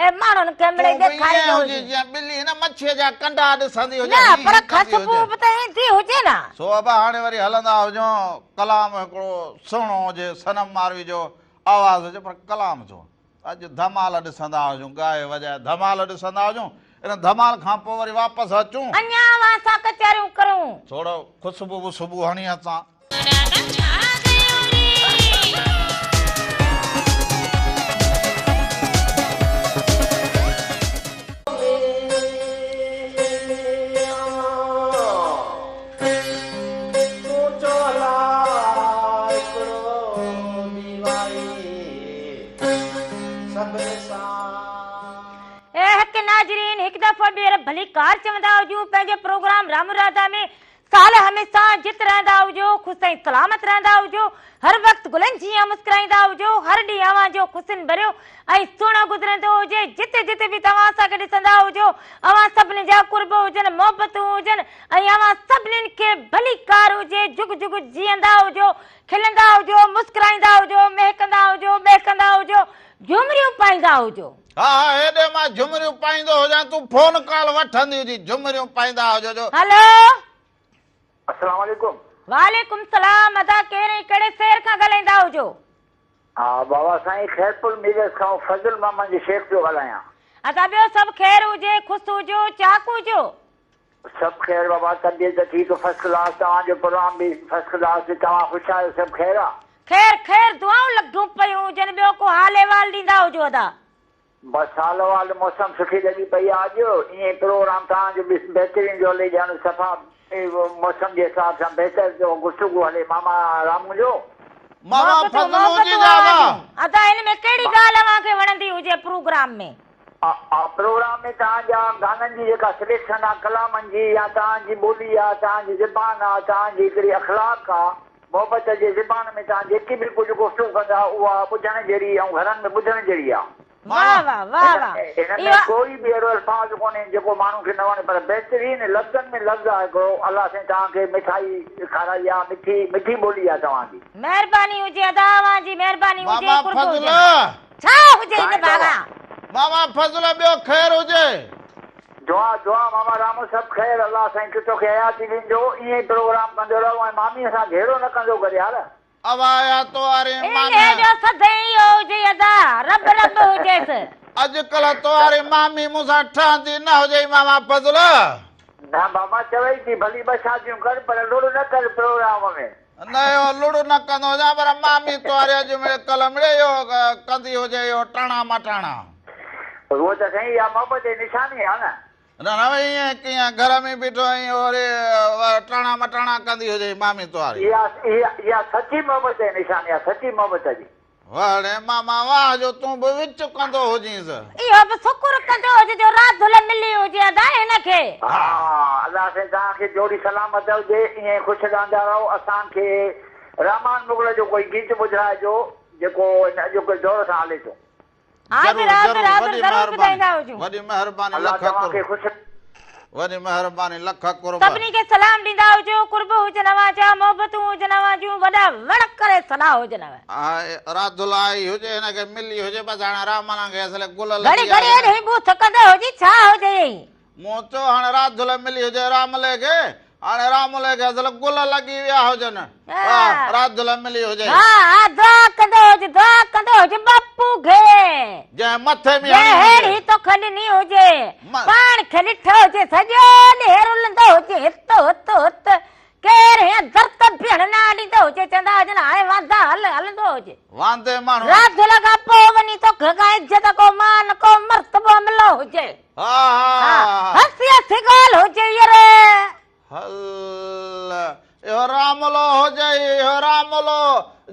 اي ماڻهن کي مڙئي ڏيکاريندو هجي. جيئن ٻلي نه مڇيء جا ڪنڊا ڏسندي هجي. نه پر خسبو به ته ايندي هجي نه. سو ابا هاڻي وري هلندا هجون ڪلام هڪڙو سهڻو هجي صنم ماروي جو آواز هجي پر ڪلام جو اڄ ڌمال ڏسندا هجون، ڳائي وڄائي ڌمال ڏسندا هجون، ان ڌمال کان پوء وري واپس اچون. اڃا اوهان سان ڪچهريون ڪريون. ٿورو خوشبو وشبو هڻي اچان. راڳ ڇا ڪيو ري. اي حق ناظرين هڪ دفعو ٻيهر ڀليڪار چوندا هجون پنهنجي پروگرام رام راڌا ۾ سال هميشه جت رهندا هجو خوش ۽ سلامت رهندا هجو هر وقت گلن جيان مسڪرائيندا هجو هر ڏينهن اوهان جو خوشين ڀريو ۽ سهڻو گذرندو هجي جتي جتي به توهان اسان کي ڏسندا هجو اوهان سڀني جا قرب هجن محبتون هجن ۽ اوهان سڀني کي ڀليڪار هجي جگ جگ جيئندا هجو کلندا هجو، مسڪرائيندا هجو، مهڪندا هجو، ٻهڪندا هجو، جهومريون پائيندا هجو. ها ها هيڏي مان جهومريون پائيندو هجان تون فون ڪال وٺندي هجين جهومريون پائيندا هجو جو. هلو. السلام عليڪم. وعليڪم السلام ادا ڪير ۽ ڪهڙي شهر کان ڳالهائيندا هجو. ها بابا سائين خيرپور ميرس کان فضل محمد شيخ پيو ڳالهايان. ادا ٻيو سڀ خير هجي خوش هجو چاڪ هجو. سڀ خير بابا طبيعت ٺيڪ فرسٽ ڪلاس توهان جو پروگرام به فرسٽ ڪلاس توهان خوش آهيو سڀ خير آ. خير خير دعائون لڳيون پيون هجن ٻيو ڪو حال احوال ڏيندا هجو ادا. بس حال احوال موسم سٺي لڳي پئي آ اڄ ائين پروگرام توهان جو به بهترين جو هلي ڄڻ صفا موسم جي حساب سان بهتر جو گفتگو هلي ماما رامون جو. ماما محبتون فضلو جي محبتون جا اوهان وا. جون. ادا هن ۾ ڪهڙي ڳالهه اوهان کي وڻندي هجي پروگرام ۾. ها پروگرام ۾ توهان جا گانن جي جيڪا سليڪشن آ ڪلامن جي يا توهان جي ٻولي آ توهان جي زبان آ توهان جي هڪڙي اخلاق آ محبت جي زبان ۾ توهان جيڪي به ڪجهه گفتگو ڪندا اها ٻڌڻ جهڙي ۽ گهرن ۾ ٻڌڻ جهڙي آ. واهه واهه واهه واهه هن ۾ اهو ڪوئي به اهڙو الفاظ ڪونهي جيڪو ماڻهو کي نه وڻي پر بهترين لفظن ۾ لفظ آ هڪڙو الله سائين توهان کي مٺائي کارائي آ مٺي مٺي ٻولي آ توهان جي. مهرباني هجي ادا اوهان جي مهرباني هجي ماما قرب فضل. هجن. ڇا هجي هن سائين بابا. ڀاڳا. ماما فضل ٻيو خير هجي. دعا دعا ماما رامو سڀ خير الله سائين توکي حياتي ڏيندو ائين ئي پروگرام ڪندو رهو ۽ مامي سان جهيڙو نه ڪندو ڪر يار. اوايا تو واري انهيء مامي. جو سدائين اهو هجي ادا رب رب هجيس. اڄڪلهه تو واري مامي مون سان ٺهندي نه هجئي ماما فضل. نه ماما چوي ٿي ڀلي ٻه شاديون ڪر پر لڙ نه ڪر پروگرام ۾. نه اهو لڙ نه ڪندو هجان پر مامي تو واري اڄ مڙي ڪلهه مڙي اهو ڪندي هجي اهو ٽاڻا مٽاڻا. اهو ته سائين اها محبت جي نشاني آ نه. نه نه ائين ڪيئن گهر ۾ بيٺو آهين وري ٽاڻا مٽاڻا ڪندي هجئي مامي تو واري. اها اها سچي محبت جي نشاني آ سچي محبت جي. واهه ڙي ماما واهه جو تون به وچ ڪندو هجينس. اهو به شڪر ڪندو هجي جو راڌل ملي هجي ادا هن کي. ها الله سائين توهان کي جوڙي سلامت هجي ائين ئي خوش رهندا رهو اسان کي رحمان مغل جو ڪوئي گيت ٻڌرائجو جيڪو هن اڄوڪي دور سان هلي ٿو. حاضر ضرور حاضر ضرور حاضر وڏي ضرور مهرباني ٻڌائيندا هجون. وڏي مهرباني الله لک توهان کي قرب خوش. وڏي مهرباني لک قرب. سڀني کي سلام ڏيندا هجو قرب هجن اوهان جا محبتون هجن اوهان جون وڏا وڙ ڪري صلاح هجنو. راڌل آئي هجي هن کي ملي هجي بس هاڻي رامانا کي اصل گل گهڙي لڳي گهڙي آهي. اهڙي ٻوٿ ڪندو هجي ڇا هجي. مون چيو هاڻي راڌل ملي هجي راملي کي، هاڻي راملي کي اصل گل لڳي ويا هجن، واهه راڌل ملي هجي. ها ها دعا ڪندو هج دعا ڪندو هج باپو کي. جنهن مٿي ۾ جنهن هڻي هجي. ههڙي توکي ڏني هجي. پاڻ کي ڏٺو هجي سڄو ڏينهن رلندو هجي هت هت هت ڪير هيئن در ته بيهڻ نه ڏيندو هجي چوندا هجن هاڻي واندا هل هلندو هجي. واندي ماڻهو. راڌل کان پوء وڃي توکي ڪا عزت ڪو مان ڪو مرتبو مليو هجي. ها هسي هسي ڳالهه هجي ير. هل اهو راملو هجي اهو راملو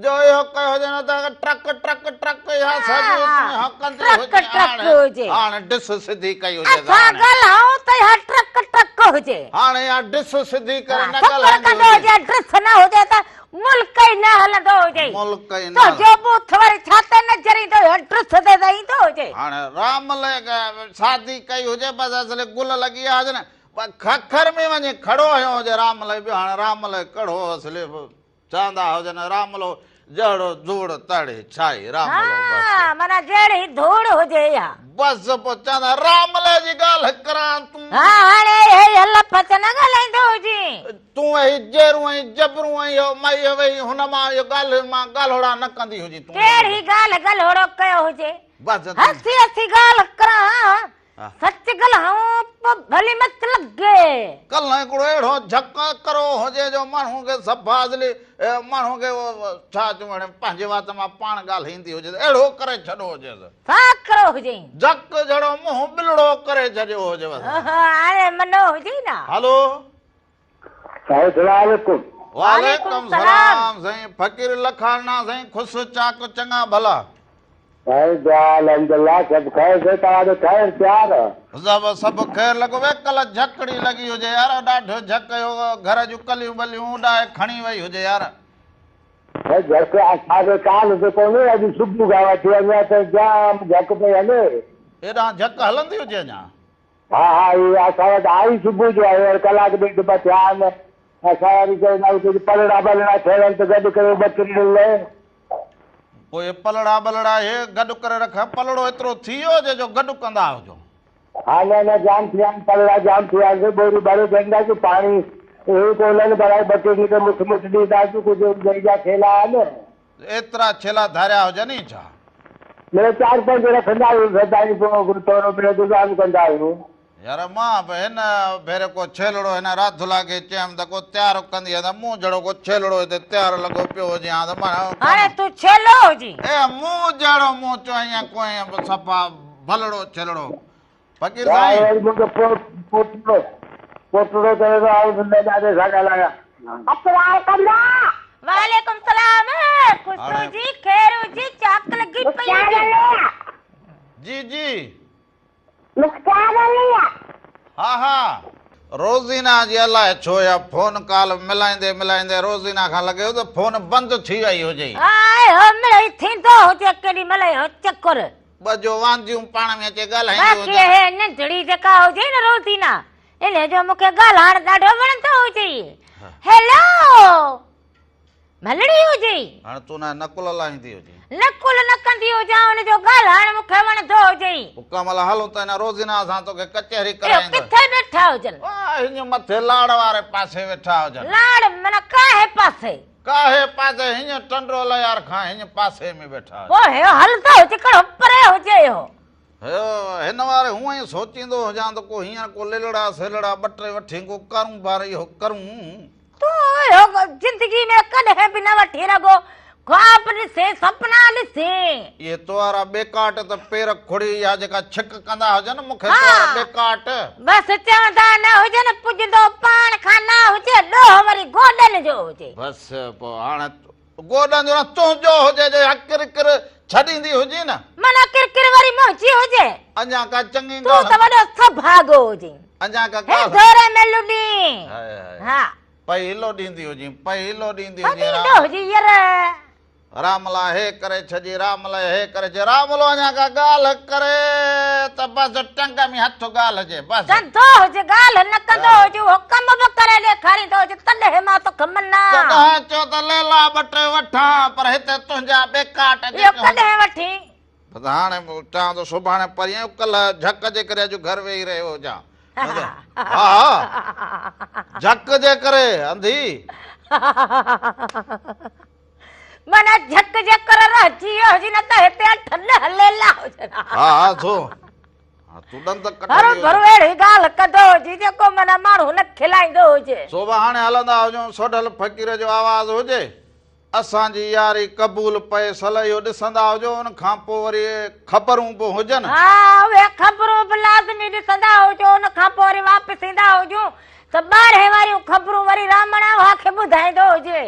جو اهو ڪيو هجي نه ته ٽرڪ ٽرڪ ٽرڪ اها سڄي هڪندي هجي هاڻي ڊس سڌي ڪئي هجي اسان ڳالهائون ته اها ٽرڪ ٽرڪ هجي هاڻي اها ڊس سڌي ڪري نه ڳالهائيندي هجي ڊس نه هجي ته ملڪ ئي نه هلندو هجي. ملڪ ئي نه. تنهنجو ٻوٿ وري ڇا تي نظر ايندو هيو ڊرس تي ته ايندو هجي. هاڻي رام لئه شادي ڪئي هجي بس اصل گل لڳي ويا هجن ککر ۾ وڃي کڙو هنيو هجي رام لئه ٻيو هاڻي رام لئه ڪهڙو اصل چوندا هجن راملو جهڙو ڌوڙ تهڙي ڇائي راملو بس. ها معنيٰ جهڙي ڌوڙ هجي اها. بس پوء چوندا راملي جي ڳالهه ڪران تون. ها هاڻي اهي لفظ نه ڳالهائيندو هجين. تون اهي جيرون ۽ جبرون ۽ اهو مئي ويهي هن مان اهو ڳالهه مان ڳالهوڙا نه ڪندي هجين تون. ڪهڙي ڳالهه ڳالهوڙو ڪيو هجي. بس تون. هسي هسي ڳالهه ڪران سچ ڳالهائون پوء ڀلي مت لڳي. ڪلهه هڪڙو اهڙو جهڪ ڪرو هجي جو ماڻهو کي صفا اصلي ماڻهو کي ڇا چوڻ پنهنجي وات مان پاڻ ڳالهه ايندي هجي ته اهڙو ڪري ڇڏيو هجيس. ڇا ڪرو هجئين. جهڪ جهڙو منهن ٻلڙو ڪري ڇڏيو هجيس. هاڻي منو هجئي نه. هلو. سائين سلام عليڪم. وعليڪم سلام سائين فقير لکاڻا سائين خوش چاڪ چڱا ڀلا. سائين دعا الحمدلله سڀ خير سائين توهان جو خير پيار. سڀ سڀ خير لڳو وي ڪل جهڪڙي لڳي هجي يار ڏاڍو جهڪ هيو گهر جون ڪليون ٻليون اڏائي کڻي وئي هجي يار. سائين جهڪ اسان کي ڪالهه ته ڪونهي اڄ صبح کان وٺي اڃا تائين جام جهڪ پئي هلي. هيڏانهن جهڪ هلندي هجي اڃا. ها ها هي اسان وٽ آئي صبح جو آئي وري ڪلاڪ ڏيڍ ٻه ٿيا آهن اسان وري چوندا آهيون ڪجهه پلڙا ٻلڙا ٿيل آهن ته گڏ ڪريو ٻڪرين لئه. پوء پلڙا ٻلڙا هي گڏ ڪري رک پلڙو ايترو ٿي ويو هجي جو گڏ ڪندا هجو. ها نه نه جام ٿي ويا آهن پلڙا جام ٿي ويا آهن ٻوريون ڀري ڇڏينداسون پاڻي هي ڪونهن ڀرائي ٻڪرين کي مٺ مٺ ڏينداسون ڪجهه ڳئي جا ڇيلا آهن. ايترا ڇيلا ڌاريا هجن ئي ڇا؟ مڙئي چار پنج رکندا آهيون سدائين پوء ٿورو ٻيو گذارو ڪندا آهيون. يار مان به هن ڀيري ڪو ڇيلڙو هن راڌلا کي چيم ته ڪو تيار ڪندي ته مون جهڙو ڪو ڇيلڙو هتي تيار لڳو پيو هجي ها ته مان هاڻي تون ڇيلو هجين. اي مون جهڙو مون چيو ائين ڪوئين صفا ڀلڙو ڇيلڙو فقير سائين. وري مون کي پوٽڙو پوٽڙو چوي ٿو آئون نه ڏاڏي سان ڳالهايان. اسرار ڪندا. वालेकुम सलाम। खुश हुजी, खैर हुजी, चाक लॻी पई हुजे। जी जी मुख्तार अली। हा हा रोज़ीना जी अलाए छो या फोन कॉल मिलाईंदे मिलाईंदे रोज़ीना खां लॻे त फोन बंदि थी वई हुजे। आए हो मिड़ई थींदो हुजे केॾी महिल इहो चक्कर। ॿ जो वांदियूं पाण में अचे ॻाल्हाईंदियूं बाक़ी हे नंढड़ी जेका हुजे न रोज़ीना, इन जो मूंखे ॻाल्हाइण ॾाढो वणंदो हुजे। हेलो मलड़ी हुजे। हाणे तूं न नकुल लाहींदी हुजे। नकुल न कंदी हुजां, हुन जो ॻाल्हाइण मूंखे वणंदो हुजे। पोइ कंहिं महिल हलूं त हिन रोज़ीना सां तोखे कचहरी इहो कराईंदो। किथे वेठा हुजनि? हिन मथे लाड़ वारे पासे वेठा हुजनि। लाड़ माना काहे पासे? काहे पासे हिन टंडो लयार खां हिन पासे में वेठा हुजनि। पोइ हियो हलंदो हुजे, कहिड़ो परे हुजे इहो। हियो हिन वारे हूअं ई सोचींदो हुजां त को हींअर को लिलड़ा सिलड़ा ॿ टे वठी को करूं बार इहो करूं। तूं इहो ज़िंदगी में कॾहिं बि न वठी रघो, ख़्वाब ॾिसे सपना ॾिसे। इहे तोहारा बेकाट त पेर खुड़ी या जेका छिक कंदा हुजनि मूंखे तोहारा बेकाट। बसि चवंदा न हुजनि, पुॼंदो पाण खां न हुजे, ॾोह वरी गोॾनि जो हुजे। बसि पोइ हाणे गोॾनि जो न तुंहिंजो हुजे, जो इहा किरकिर छॾींदी हुजी न। माना किरकिर वरी मुंहिंजी हुजे। अञा का चङी तूं त वॾो सभाॻो हुजे। अञा का हे ॻाल्हि दौरे में लुॾी। हा पई हिलो ॾींदी हुजी, पई हिलो ॾींदी हुजी। ॾींदो हुजी यार। रामला हे करे छॾी, रामला हे करे छॾी। रामलो अञा का ॻाल्हि करे त बसि टंग में हथु ॻाल्हि जे बसि। कंदो हुजे, ॻाल्हि न कंदो हुजे, उहो कमु बि करे ॾेखारींदो हुजे, तॾहिं मां तोखे मना। कॾहिं चयो त लैला ॿ टे वठां, पर हिते तुंहिंजा बेकाट इहो कॾहिं वठी? बसि हाणे चवां थो सुभाणे परीं, कल्ह झक जे करे अॼु घर वेही रहियो हुजां। हा हा झक जे करे अंधी। माना झक जे करे रहिजी वियो हुजे, न त हिते अठ ॾह लैला हुजनि। हा हा थो तूं ॾंद कढंदी हरो भरो अहिड़ी ॻाल्हि कंदो हुजे जेको माना माण्हू न खिलाईंदो हुजे। सोभा हाणे हलंदा हुजूं, सोढल फ़क़ीर जो आवाज़ हुजे, असांजी यारी क़बूल पए सल इहो ॾिसंदा हुजो। उन खां पोइ वरी ख़बरूं बि हुजनि। हा उहे ख़बरूं बि लाज़मी ॾिसंदा हुजो। उन खां पोइ वरी वापसि ईंदा हुजूं त ॿारहें वारियूं ख़बरूं वरी रामण अव्हां खे ॿुधाईंदो हुजे।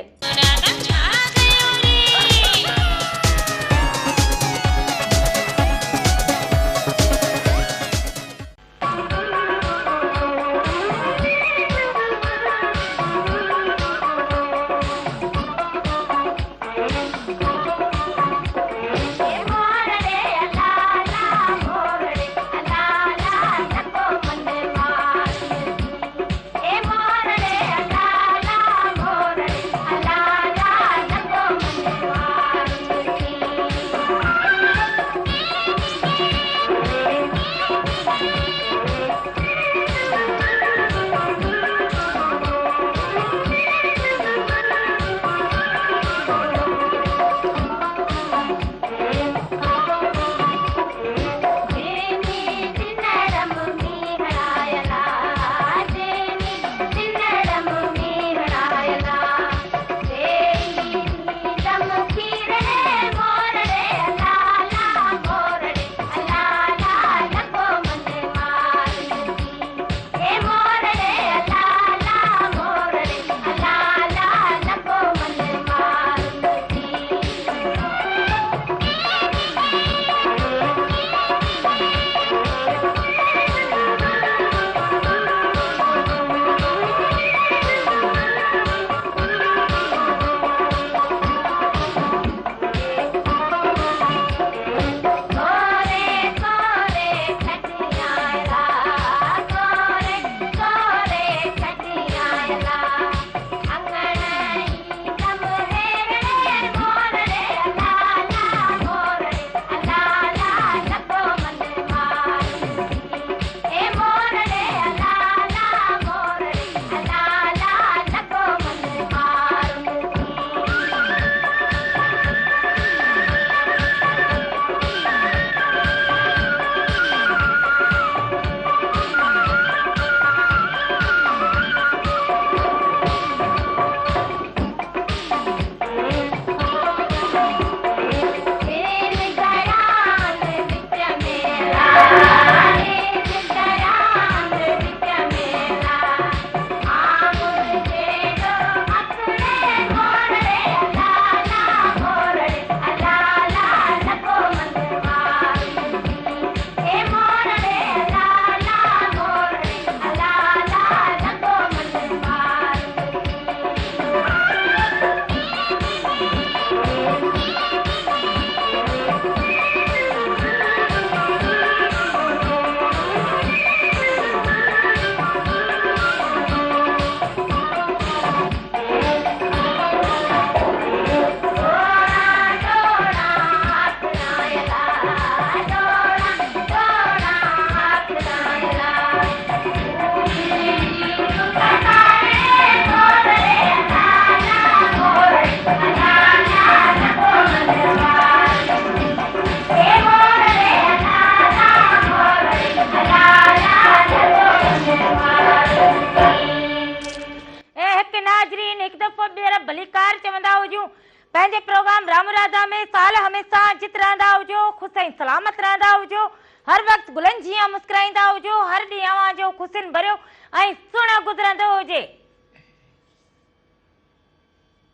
خوش ۽ سلامت رهندا هجو، هر وقت گلن جيان مسڪرائيندا هجو، هر ڏينهن اوهان جو خوشين ڀريو ۽ سهڻو گذرندو هجي.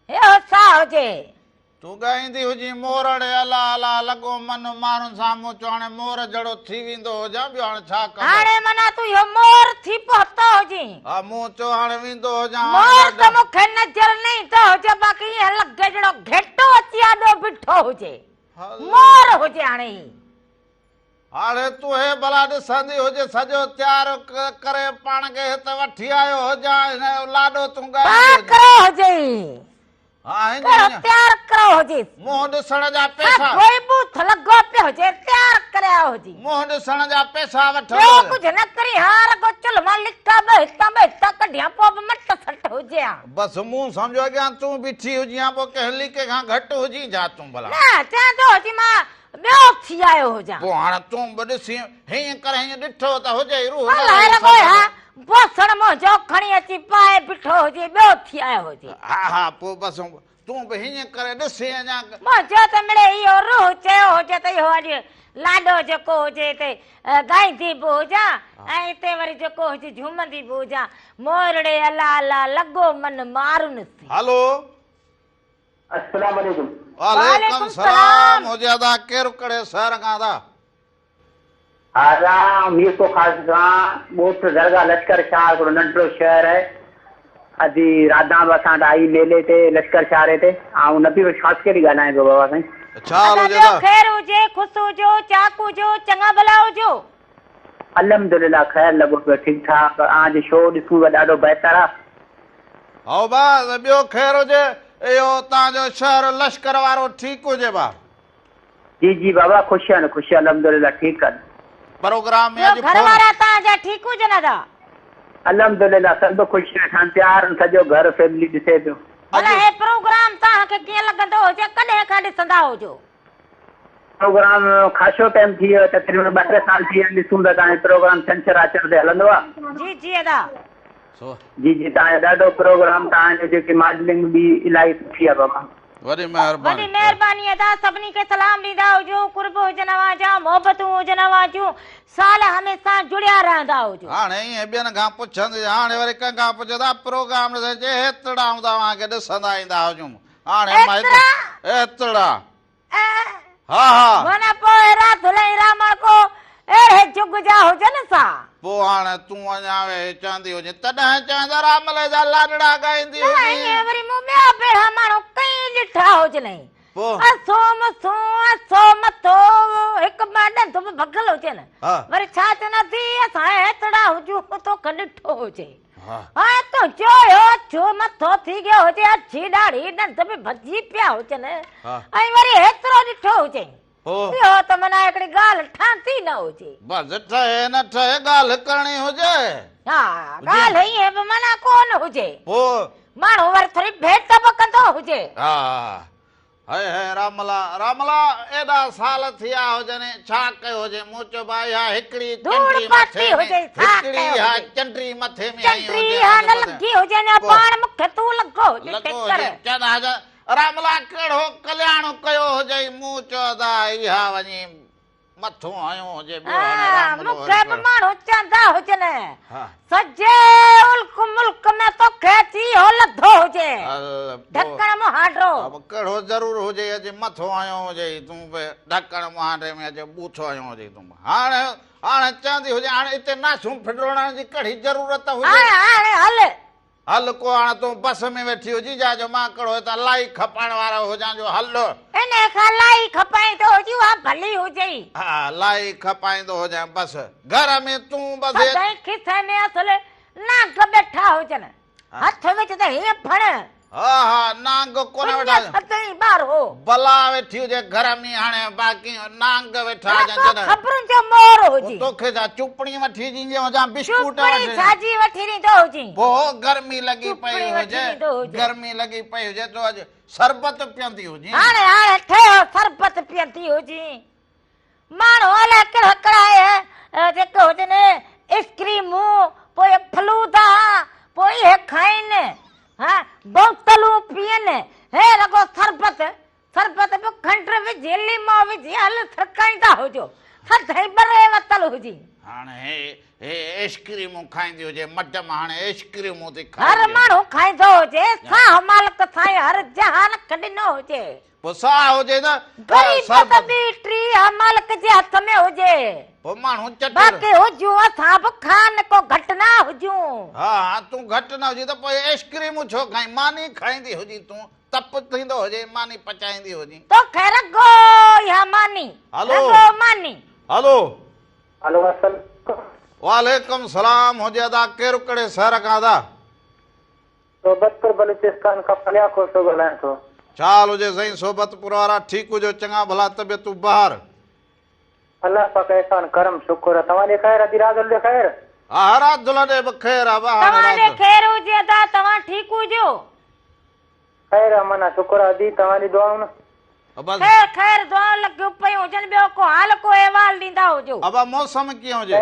اهو ڇا هجي؟ تون ڳائيندي هجين مور اڙي الا الا لڳو من ماڻهن سامهون چو هاڻي مور جهڙو ٿي ويندو هجان ٻيو هاڻي ڇا ڪندو. هاڻي معنيٰ تون اهو مور ٿي پهتو هجين. ها مون چيو هاڻي ويندو هجان هاڻي مور ته ڏاڍو. مون کي نظر نه ايندو هجي باقي ائين لڳي جهڙو گهيٽو اچي آڏو بيٺو هجي. مور هجي هاڻي هي. هاڻي تون هي ڀلا ڏسندي هجي سڄو تيار ڪري پاڻ کي هت وٺي آيو هجان هن لاڏو تون ڳائيندي هجين. ڪرو هجي. ها هن ڪهڙو تيار ڪرو هجيس. منهن ڏسڻ جا پيسا. سڀ بوٿ لڳو پيو هجي تيار ڪريا هجي. منهن ڏسڻ جا پيسا وٺندو. ٻيو ڪجهه نه ڪرين ها رڳو چلهه مان لڪا ٻه هتان ٻه هتان ڪڍيان پوء به مٽ سٽ هجي ها. بس مون سمجهيو اڳيان تون بيٺي هجين ها پوء ڪنهن ليڪي کان گهٽ هجين ڇا تون ڀلا. نه چوندو هجي مان ٻيو ٿي آيو هجان. پوء هاڻ تون به ڏسين، هيئن ڪري هيئن ڏٺو ته هجئي روح نه الائي رهي رڳو سگهندو. ها بوسڻ منهنجو کڻي اچي پائي بيٺو هجي، ٻيو ٿي آيو هجي. ها ها پوء بس تون به هيئن ڪري ڏسين اڃا. منهنجو ته مڙئي اهو روح چيو هجي ته اهو اڄ لاڏو جيڪو هجي هتي ڳائيندي به هجان ۽ هتي وري جيڪو هجي جهومندي به هجان. مورڙي الا الا لڳو من مارن سين. هلو. السلام عليڪم. وعليڪم السلام هجي ادا ڪير ڪهڙي شهر کان ادا. ادا ميرپور خاص کان ڳوٺ درگاهه لشڪر شاهه هڪڙو ننڍڙو شهر آهي ادي راڌا به اسان وٽ آئي ميلي تي لشڪر شاهري تي آئون نبي بخش خاصخيلي ڳالهايان پيو بابا سائين. ڇا حال ادا هجي ٻيو ادا. خير هجي خوش هجو چاڪ هجو چڱا ڀلا هجو. الحمدلله خير لڳو پيو ٺيڪ ٺاڪ اوهان جو شو ڏسون ته ڏاڍو بهتر آ. هائو ڀا ٻيو خير هجي اهو تان جو شهر لشڪر وارو ٺيڪ هجي ڀا. جي جي بابا خوش آهن خوش الحمدلله ٺيڪ آهن. پروگرام ۾ ٻيو اڄ گهر فون. وارا تان جا ٺيڪ هجن ادا. الحمدلله سڀ خوش ويٺا آهن پيار سڄو گهر فيملي ڏسي پيو. ڀلا هي پروگرام تان کي ڪيئن لڳندو هجي ڪڏهن کان ڏسندا هجو. پروگرام خاصو ٽائيم ٿي ويو تقريبن ٻه ٽي سال ٿي ويا آهن ڏسون ٿا تان جو پروگرام ڇنڇر آچر تي هلندو آ. جي جي ادا. جي جي تان جو ڏاڍو پروگرام تان جو جيڪي ماڊلنگ به الاهي سٺي آ بابا. وڏي مهرباني. وڏي مهرباني ادا سڀني کي سلام ڏيندا هجو قرب هجن اوهان جا محبتون هجن اوهان جون سال هميشه جڙيا رهندا هجو. هاڻي ائين ٻين کان پڇندي هاڻي وري ڪنهن کان پڇندا پروگرام ڏسڻ چي هيتڙا هوندا اوهان کي ڏسندا ايندا هجون هاڻي مان ايترا؟ ايتڙا ها ها. معنيٰ پوء راڌل ۽ رامڻ ڪو اهڙي جڳ جا هجن سا. پوء هاڻي تون اڃا ويهي چوندي هجين تڏهن چوين ته راملي جا لاڏڙا ڳائيندي نه هجين. ائين وري مون ٻيا به اهڙا ماڻهو ڪئين ڏٺا هجنئي. پوء؟ اسو مسون اسو مٿو هڪ ٻه ڏند به ڀڳل هجن. ها. وري ڇا چوندا ڌيء اسان ايتڙا هجون توکي ڏٺو هجي. ها. ۽ تنهنجو اهو اڇو مٿو ٿي ويو هجي، اڇي ڏاڙهي، ڏند به ڀڄي پيا هجن ۽ وري هيترو ڏٺو هجئين. اهو ته معنيٰ هڪڙي ڳالهه ٺهندي نه هجي. بس ٺهي نه ٺهي ڳالهه ڪرڻي هجي. ها، ڳالهه ائين به معنيٰ ڪونه هجي. پوء؟ ماڻهو وري ٿوري ڀيٽ به ڪندو هجي. ها. هئي هئي راملا راملا ايڏا سال ٿيا هجن ڇا ڪيو هجي مون چيو ڀاء اها هڪڙي ڌوڙ چنڊي پاتي مٿي ۾ هجي ڇا هڪڙي ڪيو اها هجي چنڊي مٿي ۾ هنئي چنڊي هجي اها اڄ نه مٿي لڳي هجي اڃا پوء پاڻ مون کي تون لڳو هجي لڳو ٽيڪر هجي چوندا هجن راملا ڪهڙو ڪلياڻ ڪيو هجئي مون چيو ادا اها وڃي مٿو هنيو هجي ٻيو هاڻي راملو مون کي به ماڻهو چوندا هجن سڄي الڪ ملڪ ۾ توکي اچي اهو لڌو هجي ڍڪڻ مهانڊو. ڪهڙو ضرور هجي اچي مٿو هنيو هجئي تون به ڍڪڻ مهانڊي ۾ اچي ٻوٿو هنيو هجئي تون به هاڻي هاڻي چوندي هجي هاڻي اتي ناسون ڦٽروڙڻ جي ڪهڙي ضرورت هجي. هاڻي هاڻي هل. هل ڪو هاڻ تون بس ۾ ويٺي هجين جا جو مان ڪهڙو هتان لائي کپائڻ وارو هجان جو هل. انهيء کان لائي کپائيندو هجين اها ڀلي هجئي. ها لائي کپائيندو هجان بس گهر ۾ تون بس. سدائين کيسي ۾ اصل نانگ ويٺا هجن. هٿ وجهه ته هيئن ڦڻ. ها ها نانگ ڪونه ويٺا هجن. سدائين ٻارهو. بلا ويٺي هجي گهر ۾ هاڻي باقي نانگ ويٺا هجن جڏهن. خبرن جو مور هجي. توکي ڇا چوپڻي وٺي ڏيندي هجان بسڪوٽ چوپڻي وٺي. ڇا جي وٺي ڏيندو هجين. پوء گرمي لڳي پئي چوپڻي وٺي هجي ڏيندو هجي. گرمي لڳي پئي هجي تو اڄ شربت پيئندي هجين. هاڻي هاڻي ٺهيو شربت پيئندي هجين. ماڻهو الائي ڪهڙا ڪهڙا اهي جيڪي هجن ائسڪريمون پوء فلودا پوء اهي کائين ها بوتلون پيئن هي رڳو شربت. شربت به کنڊ وجهي، ليمو وجهي هل سرڪائيندا هجو. ٿڌ ۽ ٻري وتل هجي. هاڻ هي هي ايشڪريمون کائيندي هجي مڊم هاڻي ايشڪريمون ٿي کائي. هر ماڻهو کائيندو هجي ساهه مالڪ سائين هر جهان کي ڏنو هجي. پوء ساهه هجي ته غريب ته ٻي ٽيهه مالڪ جي هٿ ۾ هجي. پوء ماڻهو چٽ. باقي هجون اسان به خان ڪو گهٽ نه هجون. ها ها تون گهٽ نه هجين ته پوء ايشڪريمون ڇو کائين ماني کائيندي هجين تون تپ ٿيندو هجي ماني پچائيندي هجين. توکي رڳو اها ماني رڳو ماني. هلو. هلو السلام عليڪم. وعليڪم سلام هجي ادا ڪير ڪهڙي شهر کان ادا. صحبتپور بلوچستان کان پليا کوسو ڳالهايان ٿو. ڇا حال هجي سائين صحبتپور وارا ٺيڪ هجو چڱا ڀلا طبيعتون بهار. الله پاڪ احسان ڪرم شڪر آ توهان ڏي خير ادي راڌل ڏي خير. ها راڌل ڏي به خير آ ڀا هاڻي توهان ڏي خير هجي ادا توهان ٺيڪ هجو. خير امان آ شڪر آ ادي توهان جي دعائن. خير خير دعائون لڳيون پيون هجن ٻيو ڪو حال ڪو احوال ڏيندا هجو. ابا موسم ڪيئن هجي.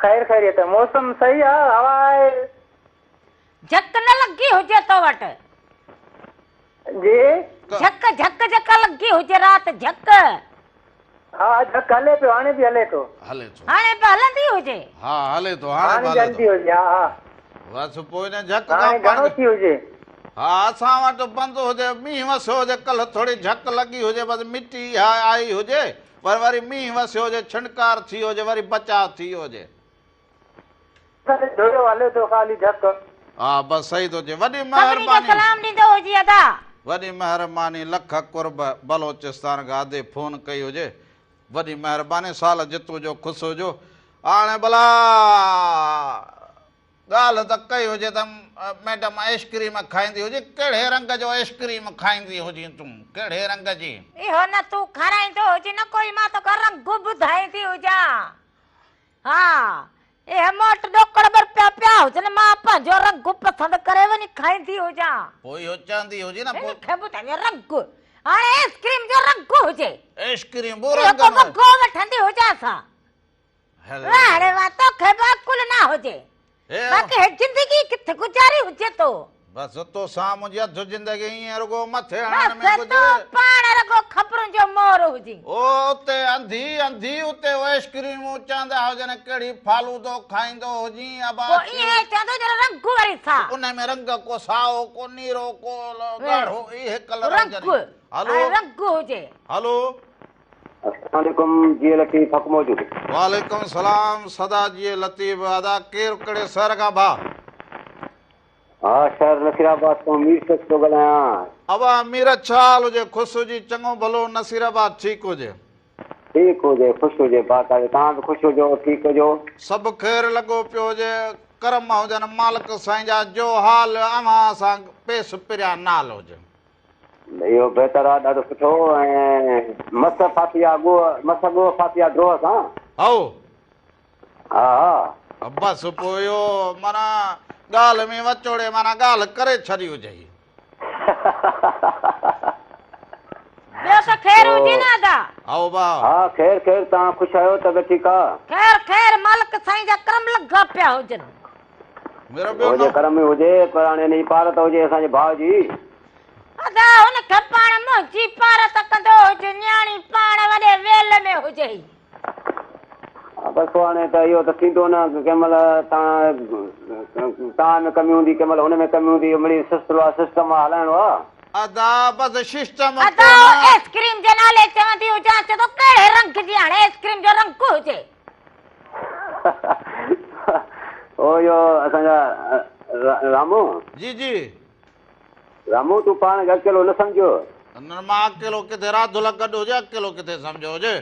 خير خيريت موسم صحيح آ هوا آهي. جهڪ نه لڳي هجي تو وٽ. جي. جهڪ جهڪ جيڪا لڳي هجي رات جهڪ. ها جهڪ هلي پيو هاڻي به هلي ٿو. هلي ٿو. هاڻي به هلندي هجي. ها هلي ٿو هاڻي به هلي ٿو. هلندي هجي ها ها. بس پوء ان جهڪ کان هاڻي گهڻو ٿي هجي. ها اسان وٽ بند هجي مينهن وسيو هجي ڪلهه ٿوري جهڪ لڳي هجي بس مٽي اها آئي هجي پر وري مينهن وسيو هجي ڇڻڪار ٿي هجي وري بچاء ٿي ويو هجي. ڌوڙيو هلي ٿو خالي جهڪ. ها بس صحيح ٿو چئي وڏي سڀني کي مهرباني. سلام ڏيندو هجي ادا. وڏي مهرباني لک قرب بلوچستان کان ادي فون ڪئي هجي وڏي مهرباني سال جت هجو خوش هجو هاڻي ڀلا ڳالهه ته ڪئي هجي ته ميڊم آئسڪريم کائيندي هجي ڪهڙي رنگ جو آئسڪريم کائيندي هجين تون ڪهڙي رنگ جي. اهو نه تون کارائيندو هجين نه ڪوئي مان توکان رنگ ٻڌائيندي هجان ها اهي مون وٽ ڏوڪڙ ٻه رپيا پيا هجن مان پنهنجو رنگ پسند ڪري وڃي کائيندي هجان. پوء اهو چوندي هجي نه پوء. هن کي ٻڌائين رنگ هاڻي آئسڪريم جو رنگ هجي. آئسڪريم به رنگ اهو ڪو وڳو وٺندي هجانس ها. واهڙي واه توکي به عقل نه هجي باقي هي زندگي ڪٿي گذاري هجي تو. بس تو سان منهنجي اڌ زندگي ائين رڳو مٿي هڻڻ ۾ بس گذري. تون پاڻ رڳو خبرن جو مور هجين. او اتي انڌي انڌي اتي آئسڪريمون چوندا هجن ڪهڙي فالودو کائيندو هجين ابا پوء ائين چوندو ڄڻ رنگ وري سا. ان ۾ رنگ ڪو سائو ڪو نيرو ڪو ڳاڙهو اهي ڪلر هجن. رنگ هلو رنگ هجي. هلو. السلام عليڪم جيئي لطيف حق موجود. وعليڪم السلام سدا جيئي لطيف ادا ڪير ڪهڙي شهر کان ڀاء. ها شهر نصير آباد کان مير شيخ ٿو ڳالهايان. ابا مير ڇا حال هجي خوش هجي چڱو ڀلو نصير آباد ٺيڪ هجي. ٺيڪ هجي خوش هجي باقاعده توهان به خوش هجو ٺيڪ هجو. سڀ خير لڳو پيو هجي ڪرم هجن مالڪ سائين جا جو حال اوهان سان پيس پريان نال هجي. اهو بهتر آ ڏاڍو سٺو ۽ مس ڦاٿي آ ڳوهه مس ڳوهه ڦاٿي آ ڊوهه سان. هائو. ها ها. بس پوء اهو معنيٰ ڳالهه ۾ وچوڙي معنيٰ ڳالهه ڪري ڇڏي هجئي. ٻيو ته خير هجي نه ادا. هائو ڀاء. ها خير خير توهان خوش آهيو طبيعت ٺيڪ آ. خير خير مالڪ سائين جا ڪرم لڳا پيا هجن. هجي ڪرم ئي هجي پر هاڻي هن جي پارت هجي اسان جي ڀاء جي. ادا هن کي پاڻ منهنجي پارت ڪندو هج نياڻي پاڻ وڏي ويل ۾ هجئي. ها بس پوء هاڻي ته اهو ته ٿيندو نه ڪنهن مهل توهان توهان ۾ ڪمي هوندي ڪنهن مهل هن ۾ ڪمي هوندي اهو مڙئي سلسلو آ سسٽم آ هلائڻو آ. ادا بس سسٽم ادا آئس ڪريم جي نالي چوندي هجان چوندو ڪهڙي رنگ جي هاڻي آئس ڪريم جو رنگ هجي. او اهو اسان جا رامو. جي جي. رامو تون پاڻ کي اڪيلو نه سمجهه. نه مان اڪيلو ڪٿي راڌل گڏ هجي اڪيلو ڪٿي سمجهيو هجي.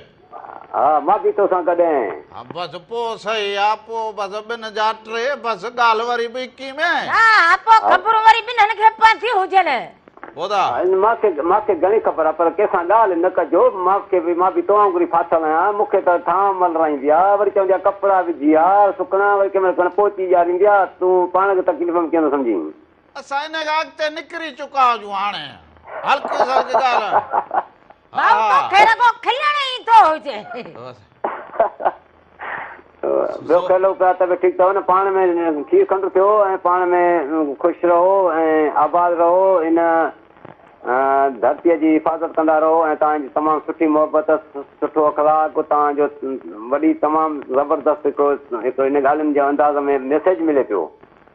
ها مان به توسان گڏ آهيان. ها بس پوء صحيح آ پوء بس ٻن جا ٽي بس ڳالهه وري به هڪ ئي ۾. ها ها پوء خبرون وري ٻنهن کي پونديون هجن. ٻڌا. مان کي مان کي گهڻي خبر آ پر ڪنهن سان ڳالهه نه ڪجو مان کي به مان به تو وانگر ئي ڦاٿل آهيان مون کي ته ٿانء ملرائيندي آ وري چوندي آ ڪپڙا وجهي آ سڪڻا وري ڪنهن مهل ڪڻ پوچي ڏياريندي آ تون پاڻ کي تڪليف ۾ ڪيئن ٿو سمجهين. اسان ان کان اڳتي نڪري چڪا هجون هاڻي هلڪي سلڪي ڳالهه ڀائو توکي رڳو کلڻ ايندو هجي. ٻيو کلو پيا ته به ٺيڪ اٿو نه پاڻ ۾ کير کنڊ ٿيو ۽ پاڻ ۾ خوش رهو ۽ آباد رهو ان ڌرتيء جي حفاظت ڪندا رهو ۽ توهان جي تمام سٺي محبت سٺو اخلاق توهان جو وڏي تمام زبردست هڪڙو هڪڙو ان ڳالهين جي انداز ۾ ميسيج ملي پيو.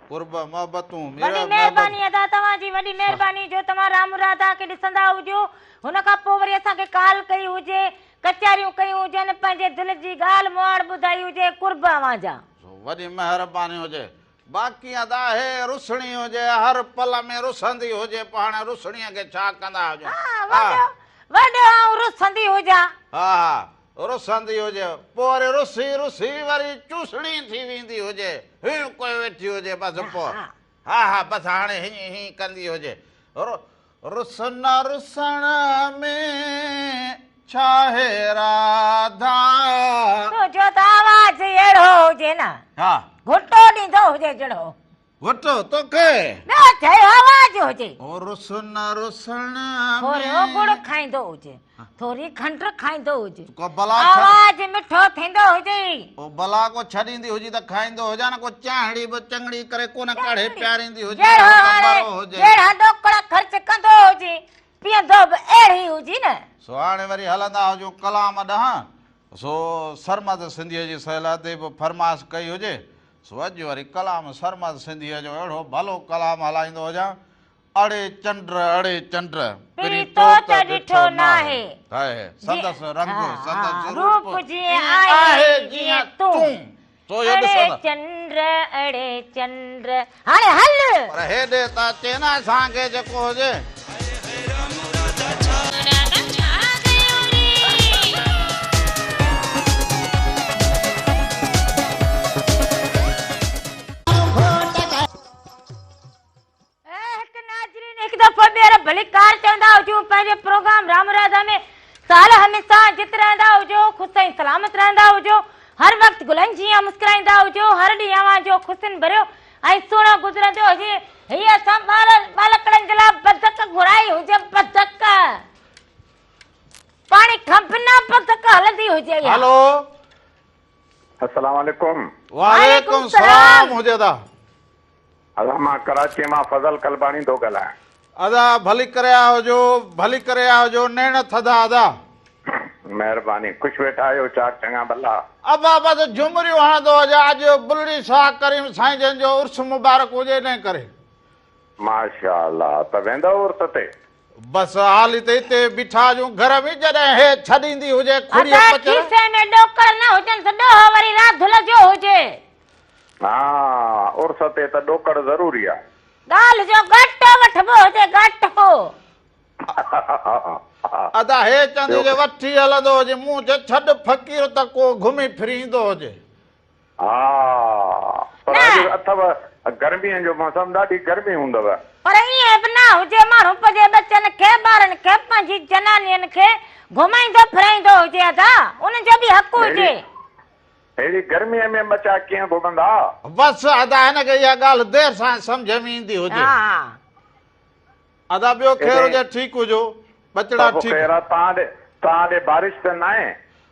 قرب محبتون وڏي ميرا مهرباني محبت. ادا توهان جي وڏي مهرباني جو توهان رام راڌا کي ڏسندا هجو هن کان پوء وري اسان کي ڪال ڪئي هجي ڪچهريون ڪيون هجن پنهنجي دل جي ڳالهه مهاڙ ٻڌائي هجي قرب اوهان جا. وڏي مهرباني هجي باقي ادا هي رسڻي هجي هر پل ۾ رسندي هجي پوء هاڻي رسڻيء کي ڇا ڪندا هجون ها وڏو وڏو آئون رسندي هجان. ها ها رسندي هجي پوء وري رسي رسي وري چوسڻي ٿي ويندي هجي هينئن ڪوئي ويٺي هجي بس پوء ها ها بس هاڻي هينئن هينئن ڪندي هجي رسن رسڻ ۾ ڇاهي راڌا. تنهنجو ته آواز ئي اهڙو هجي نه. ها. گهٽو ڏيندو هجي جهڙو. گهٽو توکي. ٻيو چيو آواز هجي. او رسن رسڻ ۾. ٿورو ڳڙ کائيندو هجي. ٿوري کنڊ کائيندو هجي. ڪو بلا ڇڏ. آواز مٺو ٿيندو هجي. او بلا ڪو ڇڏيندي هجي ته کائيندو هجان نه ڪو چانهڙي به چڱڙي ڪري ڪونه ڪاڙهي پياريندي هجي جهڙو اهو ته هاڻي مرو هجي. جهڙا ڏوڪڙ خرچ ڪندو هجي پيئندو به اهڙي هجي نه. سو هاڻي وري هلندا هجون ڪلام ڏانهن. سو سرمد سنڌيء جي سهل اديب فرمائش ڪئي هجي. سو اڄ وري ڪلام سرمد سنڌيء جو اهڙو ڀلو ڪلام هلائيندو هجان اڙي چنڊ اڙي چنڊ، پرين تو ته ڏٺو ناهي. هاء سندس رنگ سندس روپ جيئن آهي جيئن تون. تو اهو اڙي ڏسندس. چنڊ اڙي چنڊ هاڻي هل. پر هيڏي ته اچي نه اسان کي جيڪو هجي. راڌا ڇا ڪيو ري. هڪ ناظرين هڪ دفعو ٻيهر ڀليڪار چوندا هجون پنهنجي پروگرام رام راڌا ۾ سال هميشه جت رهندا هجو خوش ۽ سلامت رهندا هجو هر وقت گلن جيان مسڪرائيندا هجو هر ڏينهن اوهان جو خوشين ڀريو ۽ سهڻو گذرندو هجي هي اسان ٻار ٻالڪڙن جي لاء بدڪ گهرائي هجي بدڪ پاڻي کان بنا بدڪ هلندي هجي اها. هلو. السلام عليڪم. وعليڪم السلام هجي ادا. ادا مان ڪراچيء مان فضل قلباڻي ٿو ڳالهايان. ادا ڀلي ڪري آيا هجو ڀلي ڪري آيا هجو نيڻ ٿڌا ادا. مهرباني خوش ويٺا آهيو چاڪ چڱا ڀلا. ابا بس جهمريون هڻندو هجان اڄ بلڙي شاهه ڪريم سائين جن جو عرس مبارڪ هجي انهي ڪري. ماشاء الله ته ويندؤ عرس تي. بس حالي ته هتي بيٺا هجون گهر ۾ جڏهن هي ڇڏيندي هجي کڙيء ادا پچر. کيسي ۾ ڏوڪڙ نه هجنس ڏوهه وري راڌل جو هجي. ها عرس تي ته ڏوڪڙ ضروري آ. ڳالهه جو ڳاٽو وٺبو هجي ڳاٽو. ادا هي چوندي هجي وٺي هلندو هجي مون چيو ڇڏ فقير ته ڪو گهمي ڦري ايندو هجي. ها پر اڄ اٿو گرميء جو موسم ڏاڍي گرمي هوندو. پر ائين به نه هجي ماڻهو پنهنجي ٻچن کي ٻارن کي پنهنجي جنانين کي گهمائيندو ڦرائيندو هجي ادا انهن جو به حق هجي. ههڙي گرميء ۾ ٻچا ڪيئن گهمندا؟ بس ادا هن کي اها ڳالهه دير سان سمجهه ۾ ايندي هجي. ادا ٻيو خير هجي ٺيڪ هجو ٻچڙا سڀ ٺيڪ. خير آ توهان ڏي توهان ڏي بارش ته ناهي؟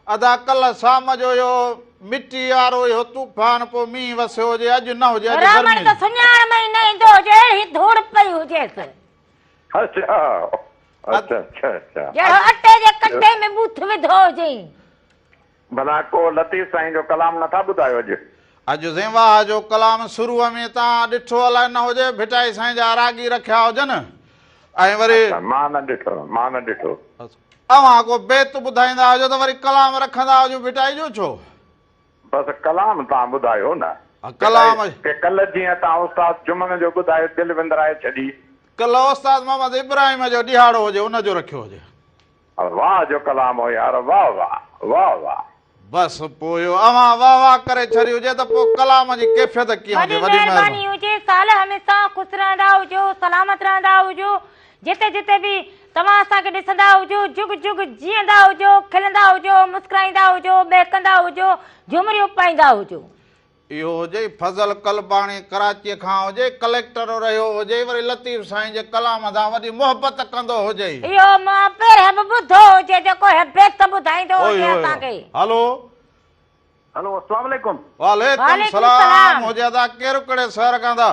ادا ڪلهه شام جو اهو مٽي وارو اهو طوفان پوء مينهن وسيو هجي اڄ نه هجي اڄ راوڻ گرمي ته سڃاڻ ۾ ئي نه ايندو هجي اهڙي ڌوڙ پئي هجيس. اڇا اڇا اڇا اڇا. جهڙو اٽي جي ڪٽي ۾ ٻوٿ وڌو هجئين. ڀلا ڪو لطيف سائين جو ڪلام نٿا ٻڌايو اڄ؟ اڄ سائين واهه جو ڪلام شروع ۾ تان ڏٺو الائي نه هجي ڀٽائي سائين جا راڳي رکيا هجن ۽ وري. اڇا مان نه ڏٺو مان نه ڏٺو. اوهان ڪو بيت ٻڌائيندا هجو ته وري ڪلام رکندا هجو ڀٽائي جو ڇو؟ بس ڪلام تان ٻڌايو نه. ڪلام. ڪي ڪلهه جيئن تان استاد جمن جو ٻڌايو دل وندرائي ڇڏي. ڪلهه استاد محمد ابراهيم جو ڏهاڙو هجي ان جو رکيو هجي. واھ جو ڪلام هو يار واھ واھ واھ واھ. بس پوء اهو اوهان واھ واھ ڪري ڇڏي هجي ته پوء ڪلام جي ڪيفيت ڪيئن هجي وڏي وڏي مهرباني هجي سال هميشه خوش رهندا هجو سلامت رهندا هجو جتي جتي به توهان اسان کي ڏسندا هجو جگ جگ جيئندا هجو کلندا هجو مسڪرائيندا هجو ٻهڪندا هجو جهمريون پائيندا هجو. اهو هجي فضل قلباڻي ڪراچيء کان هجي، ڪليڪٽر رهيو هجي، وري لطيف سائين جي ڪلام سان وڏي محبت ڪندو هجي. اهو مان پهرين به ٻڌو هجي جيڪو هي بيت ٻڌائيندو اوئي هجي اوئي اسان کي. هلو. هلو اسلام عليڪم. وعليڪم وعليڪم سلام سلام. هجي ادا ڪير ڪهڙي شهر کان ٿا.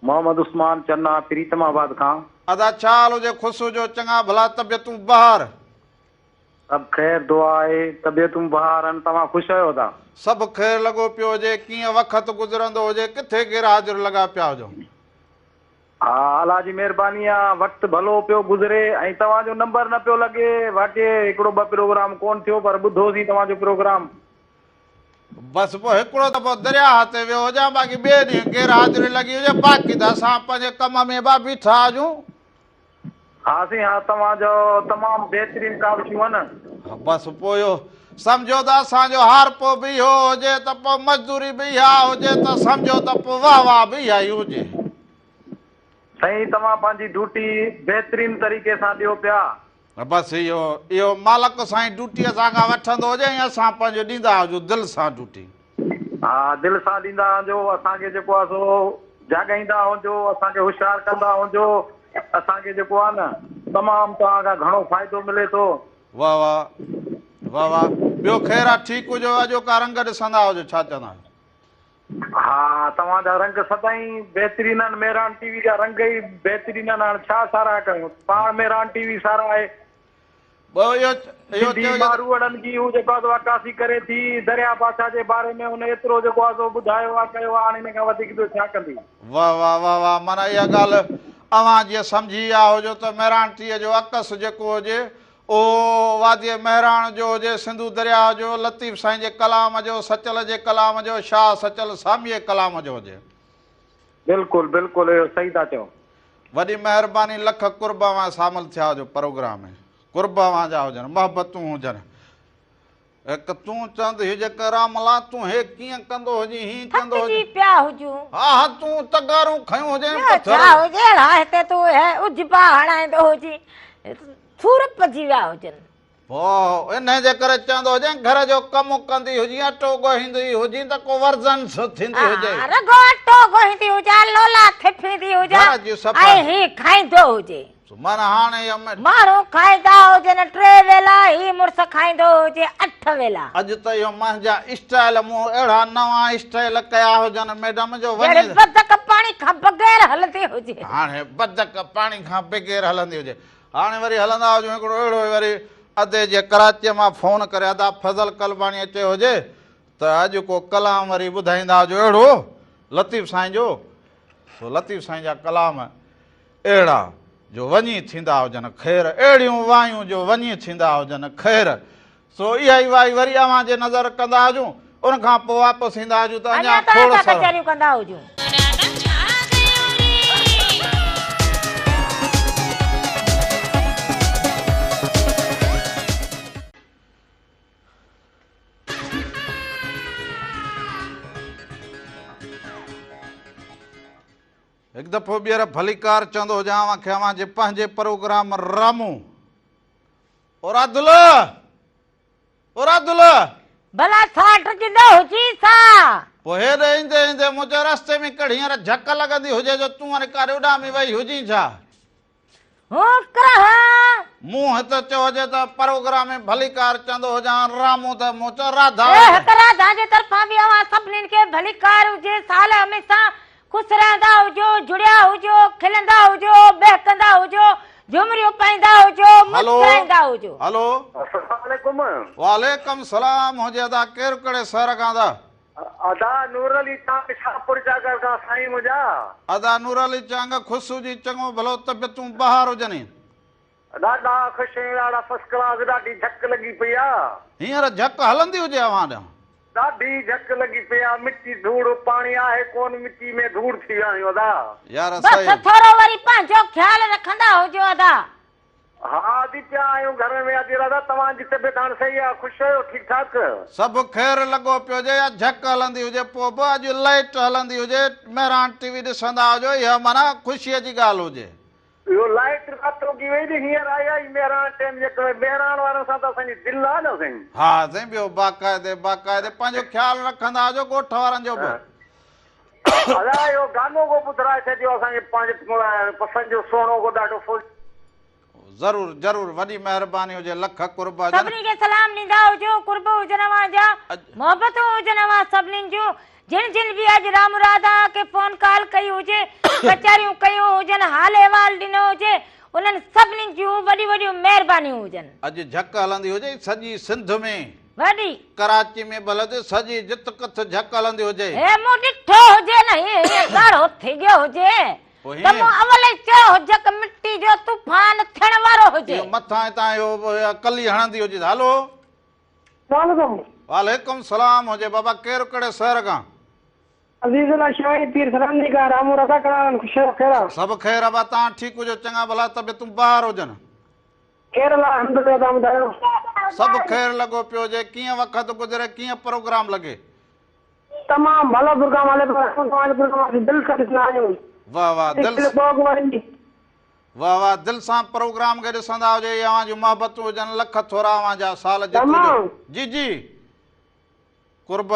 محمد عثمان چنا پريتم آباد کان. ادا ڇا حال هجي خوش هجو چڱا ڀلا طبيعتون بهار. سڀ خير دعا آهي طبيعتون بهار آهن توهان خوش آهيو ادا. سڀ خير لڳو پيو هجي ڪيئن وقت گذرندو هجي ڪٿي غير حاضر لڳا پيا هجو. ها الله جي مهرباني آ وقت ڀلو پيو گذري ۽ توهان جو نمبر نه پيو لڳي واقعي هڪڙو ٻه پروگرام ڪون ٿيو پر ٻڌوسين توهان جو پروگرام. بس پوء هڪڙو دفعو درياهه تي ويو هجان باقي ٻئي ڏينهن غير حاضري لڳي هجي باقي ته اسان پنهنجي ڪم ۾ به بيٺا هجون. ها سائين ها توهان جو تمام بهترين ڪاوشون آهن. بس پوء اهو سمجهو ته اسان جو هارپو به اهو هجي ته پوء مزدوري به اها هجي ته سمجهو ته پوء واهه واهه به اها ئي هجي. سائين توهان پنهنجي ڊوٽي بهترين طريقي سان ڏيو پيا. بس اهو اهو مالڪ سائين ڊوٽي اسان کان وٺندو هجي ۽ اسان پنهنجو ڏيندا هجون دل سان ڊوٽي. ها دل سان ڏيندا هجو اسان کي جيڪو آهي سو جاڳائيندا هجو اسان کي هوشيار ڪندا هجو اسان کي جيڪو آهي نه تمام توهان کان گهڻو فائدو ملي ٿو. واه واه واه واه ٻيو خير آ ٺيڪ هجو اڄوڪا رنگ ڏسندا هجو ڇا چوندا آهيو. ها توهان جا رنگ سدائين بهترين آهن مهراڻ ٽي وي جا رنگ ئي بهترين آهن هاڻ ڇا ساراهه ڪيون پاڻ مهراڻ ٽي وي ساراهي. ٻيو اهو اهو سنڌي چيو جي. ماروئڙن جي هو جيڪو آهي سو عڪاسي ڪري ٿي دريا بادشاهه جي باري ۾ هن ايترو جيڪو آهي سو ٻڌايو آهي ڪيو آهي هاڻ ان کان وڌيڪ ٻيو ڇا ڪندي. واه واه واه واه معنيٰ اها ڳالهه اوهان جيئن سمجهي ويا هجو ته مهراڻ ٽي جو عڪس جيڪو هجي اهو واديء مهراڻ جو هجي، سنڌو درياهه جو، لطيف سائين جي ڪلام جو، سچل جي ڪلام جو، شاهه سچل ساميء جي ڪلام جو هجي. بلڪل بلڪل اهو صحيح ٿا چئو. وڏي مهرباني لک قرب اوهان شامل ٿيا هجو پروگرام ۾ قرب اوهان جا هجن محبتون هجن. هڪ تون چوندي هجي ڪراملا تون هي ڪيئن ڪندو هجين هين ڪندو ٿڪجي هجين. پيا هجون. ها ها تون تغارون کنيون هجين ٻيو پٿر. ڇا هجي اهڙا هتي تون هي عجبا هڻائيندو هجين سور پئجي ويا هجن. پوء انهي جي ڪري چوندو هجين گهر جو ڪم ڪندي هجين اٽو ڳوهيندي هجين ته ڪو ورزنس ٿيندي هجي. ها رڳو اٽو ڳوهيندي هجان لولا ٿڦيندي هجان گهر جي صفائي. ۽ هي کائيندو هجي. معنيٰ هاڻي اها م. ماڻهو کائيندا هجن ٽي ويلا، هي مڙس کائيندو هجي اٺ ويلا. اڄ ته اهو منهنجا اسٽائيل مون اهڙا نوان اسٽائيل ڪيا هجن ميڊم جو وڃي. جهڙي بدڪ پاڻي کان بغير هلندي هجي. هاڻي بدڪ پاڻي کان بغير هلندي هجي. هاڻي وري هلندا هجون هڪڙو اهڙو وري ادي جي ڪراچيء مان فون ڪري ادا فضل قلباڻيء چيو هجي ته اڄ ڪو ڪلام وري ٻڌائيندا هجو اهڙو لطيف سائين جو سو لطيف سائين جا ڪلام اهڙا جو وڃي ٿيندا هجن خير، اهڙيون وايون جو وڃي ٿيندا هجن خير. سو اها ئي وائي وري اوهان جي نظر ڪندا هجون، ان کان پوء واپس ايندا هجون ته اڃا اڃا توهان کوڙ سان سارا. ڪچهريون ڪندا هجون. هڪ دفعو ٻيهر ڀليڪار چوندو هجان اوهان کي اوهان جي پنهنجي پروگرام رامون او رادل او رادل. ڀلا ڇا ڊڄندو هجين ڇا؟ پوء هيڏي ايندي ايندي مون چيو رستي ۾ ڪڙهي هينئر جهڪ لڳندي هجي جو تون وري ڪاڏي اڏامي وئي هجين ڇا؟ هون ڪرهان. مون هت چيو هجي ته پروگرام ۾ ڀليڪار چوندو هجان رامون ته مون چيو راڌا اي هجي. هڪ راڌا جي طرفان به اوهان سڀنين کي ڀليڪار هجي سال هميشه خوش رهندا هجو جڙيا هجو کلندا هجو ٻهڪندا هجو جهمريون پائيندا هجو هلو مسڪرائيندا هجو. هلو. السلام عليڪم. وعليڪم سلام هجي ادا ڪير ڪهڙي شهر کان ادا. ادا نور علي چانگ شاهپور چاڪر کان سائين منهنجا. ادا نور علي چانگ خوش هجين چڱو ڀلو طبيعتون بهار هجني. ڏاڍا خوش ۽ ڏاڍا فرسٽ ڪلاس ڏاڍي جهڪ لڳي پئي آ. هينئر جهڪ هلندي هجي اوهان ڏانهن. ڏاڍي جهڪ لڳي پئي آ مٽي ڌوڙ پاڻي آهي ڪون مٽي ۾ ڌوڙ ٿي ويا آهيون ادا. يار بس صحيح. ٿورو وري پنهنجو خيال رکندا هجو ادا. ها ادي پيا آهيون گهر ۾ ادي راڌا توهان جي طبيعت هاڻ صحيح آ خوش آهيو ٺيڪ ٺاڪ. سڀ خير لڳو پيو هجي يا جهڪ هلندي هجي پوء به اڄ لائيٽ هلندي هجي مهراڻ ٽي وي ڏسندا هجو اها معنيٰ خوشيء جي ڳالهه هجي. اهو لائيٽ راتوڪي وئي ته هينئر آئي آ هي مهراڻ ٽيم جي ڪري مهراڻ وارن سان ته اسان جي دل آ نه سائين. ها سائين ٻيو باقاعدي باقاعدي پنهنجو خيال رکندا هجو ڳوٺ وارن جو به. ادا اهو گانو ڪو ٻڌرائي ڇڏيو اسان کي پنهنجي پسند جو سهڻو ڪو ڏاڍو فل. ضرور ضرور وڏي مهرباني هجي لک قرب هجن. سڀني کي سلام ڏيندا هجو قرب هجن اوهان جا محبتون هجن اوهان سڀنين جون. جن جن به اڄ رام راڌا کي فون ڪال ڪئي هجي، ڪچهريون ڪيون هجن، حال احوال ڏنو هجي، انهن سڀني جون وڏيون وڏيون مهربانيون هجن. اڄ جهڪ هلندي هجي سڄي سنڌ ۾. وڏي. ڪراچي ۾ به هلندي سڄي جت ڪٿ جهڪ هلندي هجي. هي مون ڏٺو هجي نه هي هيئن ڳاڙهو ٿي گيو هجي ته مون اول ئي چيو هو جهڪ مٽي جو طوفان ٿيڻ وارو هجي. اهو مٿان هتان اهو ڪلي هڻندي هجي ته هلو. وعليڪم. وعليڪم سلام هجي بابا ڪير ڪهڙي شهر کان. عزيز الله شاهي پير سرهندي کان رامو رضا ڪڙا خوش آهيو خير آ. سڀ خير ابا توهان ٺيڪ هجو چڱا ڀلا طبيعتون بهار هجن. خير الله الحمدلله توهان ٻڌايو. سڀ خير لڳو پيو هجي ڪيئن وقت گذري ڪيئن پروگرام لڳي. تمام ڀلو پروگرام هلي پيو رامو توهان جو پروگرام اسين دل سان ڏسندا آهيون. واه واه دل واه واه دل سان پروگرام کي ڏسندا هجو اهي اوهان جون محبتون هجن لک ٿورا اوهان جا سال جت هجو جي جي قرب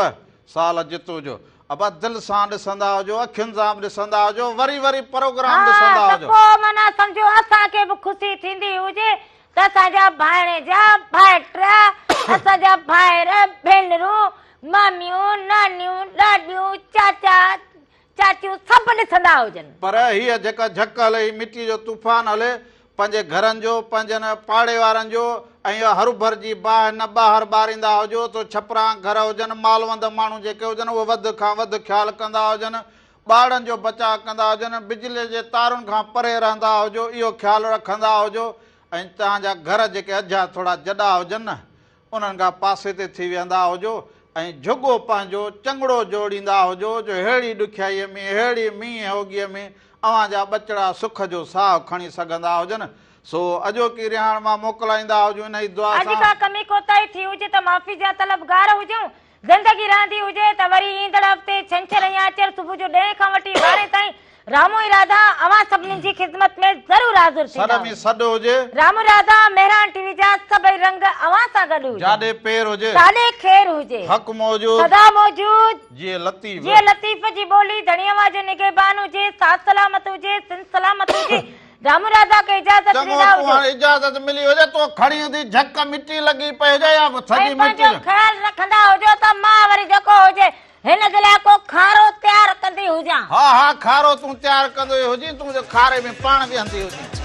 سال جت هجو ابا دل سان ڏسندا هجو اکين سان به ڏسندا هجو وري وري پروگرام ها ڏسندا ته هجو. پوء معنيٰ سمجهو اسان کي به خوشي ٿيندي هجي ته اسان جا ڀائڻيجا ڀائٽ اسان جا ڀائر ڀينرون ماميون نانيون ڏاڏيون چاچا چاچيون سڀ ڏسندا هجن. پر هيء جيڪا جهڪ هلي، هي مٽيء جو طوفان هلي، پنهنجي گهرن جو، پنهنجن پاڙي وارن جو ۽ اها هروڀر جي باهه نه ٻاهر ٻاريندا هجو، تو ڇپران گهر هجن، مالوند ماڻهو جيڪي هجن، اهي وڌ کان وڌ خيال ڪندا هجن، ٻارڙن جو بچاء ڪندا هجن، بجليء جي تارن کان پري رهندا هجو، اهو خيال رکندا هجو ۽ توهان جا گهر جيڪي اجها ٿورا جڏا هجن نه، انهن کان پاسي تي ٿي ويهندا هجو ۽ جهڳو پنهنجو چڱڙو جوڙيندا هجو جو ههڙي ڏکيائيء ۾، ههڙي مينهن هوڳيء ۾ اوهان جا ٻچڙا سک جو ساهه کڻي سگهندا هجن. سو اڄوڪي رهاڻ مان موڪلائيندا هجون انهيء دعا اڄ سان. ڪا ڪمي ڪوتاهي ٿي هجي ته معافي جا طلبگار هجون. زندگي رهندي هجي ته وري ايندڙ هفتي ڇنڇر ۽ آچر صبح جو ڏهين کان وٺي ٻارهين تائين رامو ۽ راڌا اوهان سڀني جي خدمت ۾ ضرور حاضر سڏ ٿيندا. ۾ سڏ هجي. رامو راڌا مهراڻ ٽي وي جا سڀئي رنگ اوهان سان گڏ هجن. جاڏي پير هجي. تاڏي خير هجي. حق موجود. سدا موجود. جيئي لطيف. جيئي لطيف جي ٻولي ڌڻي اوهان جو نگهبان هجي ساٿ سلامت هجي سنڌ سلامت هجي رامو راڌا کي اجازت چڱو ڏيندا تون هجو. هاڻي اجازت ملي هجي تو کڻي اٿي جهڪ مٽي لڳي پئي هجي يا سڄي ۽ مٽي پنهنجو خيال رکندا هجو ته مان وري جيڪو هجي هن جي لاء ڪو کارو تيار ڪندي هجان. ها ها کارو تون تيار ڪندو هجين تون جو کاري ۾ پاڻ ويهندي هجين.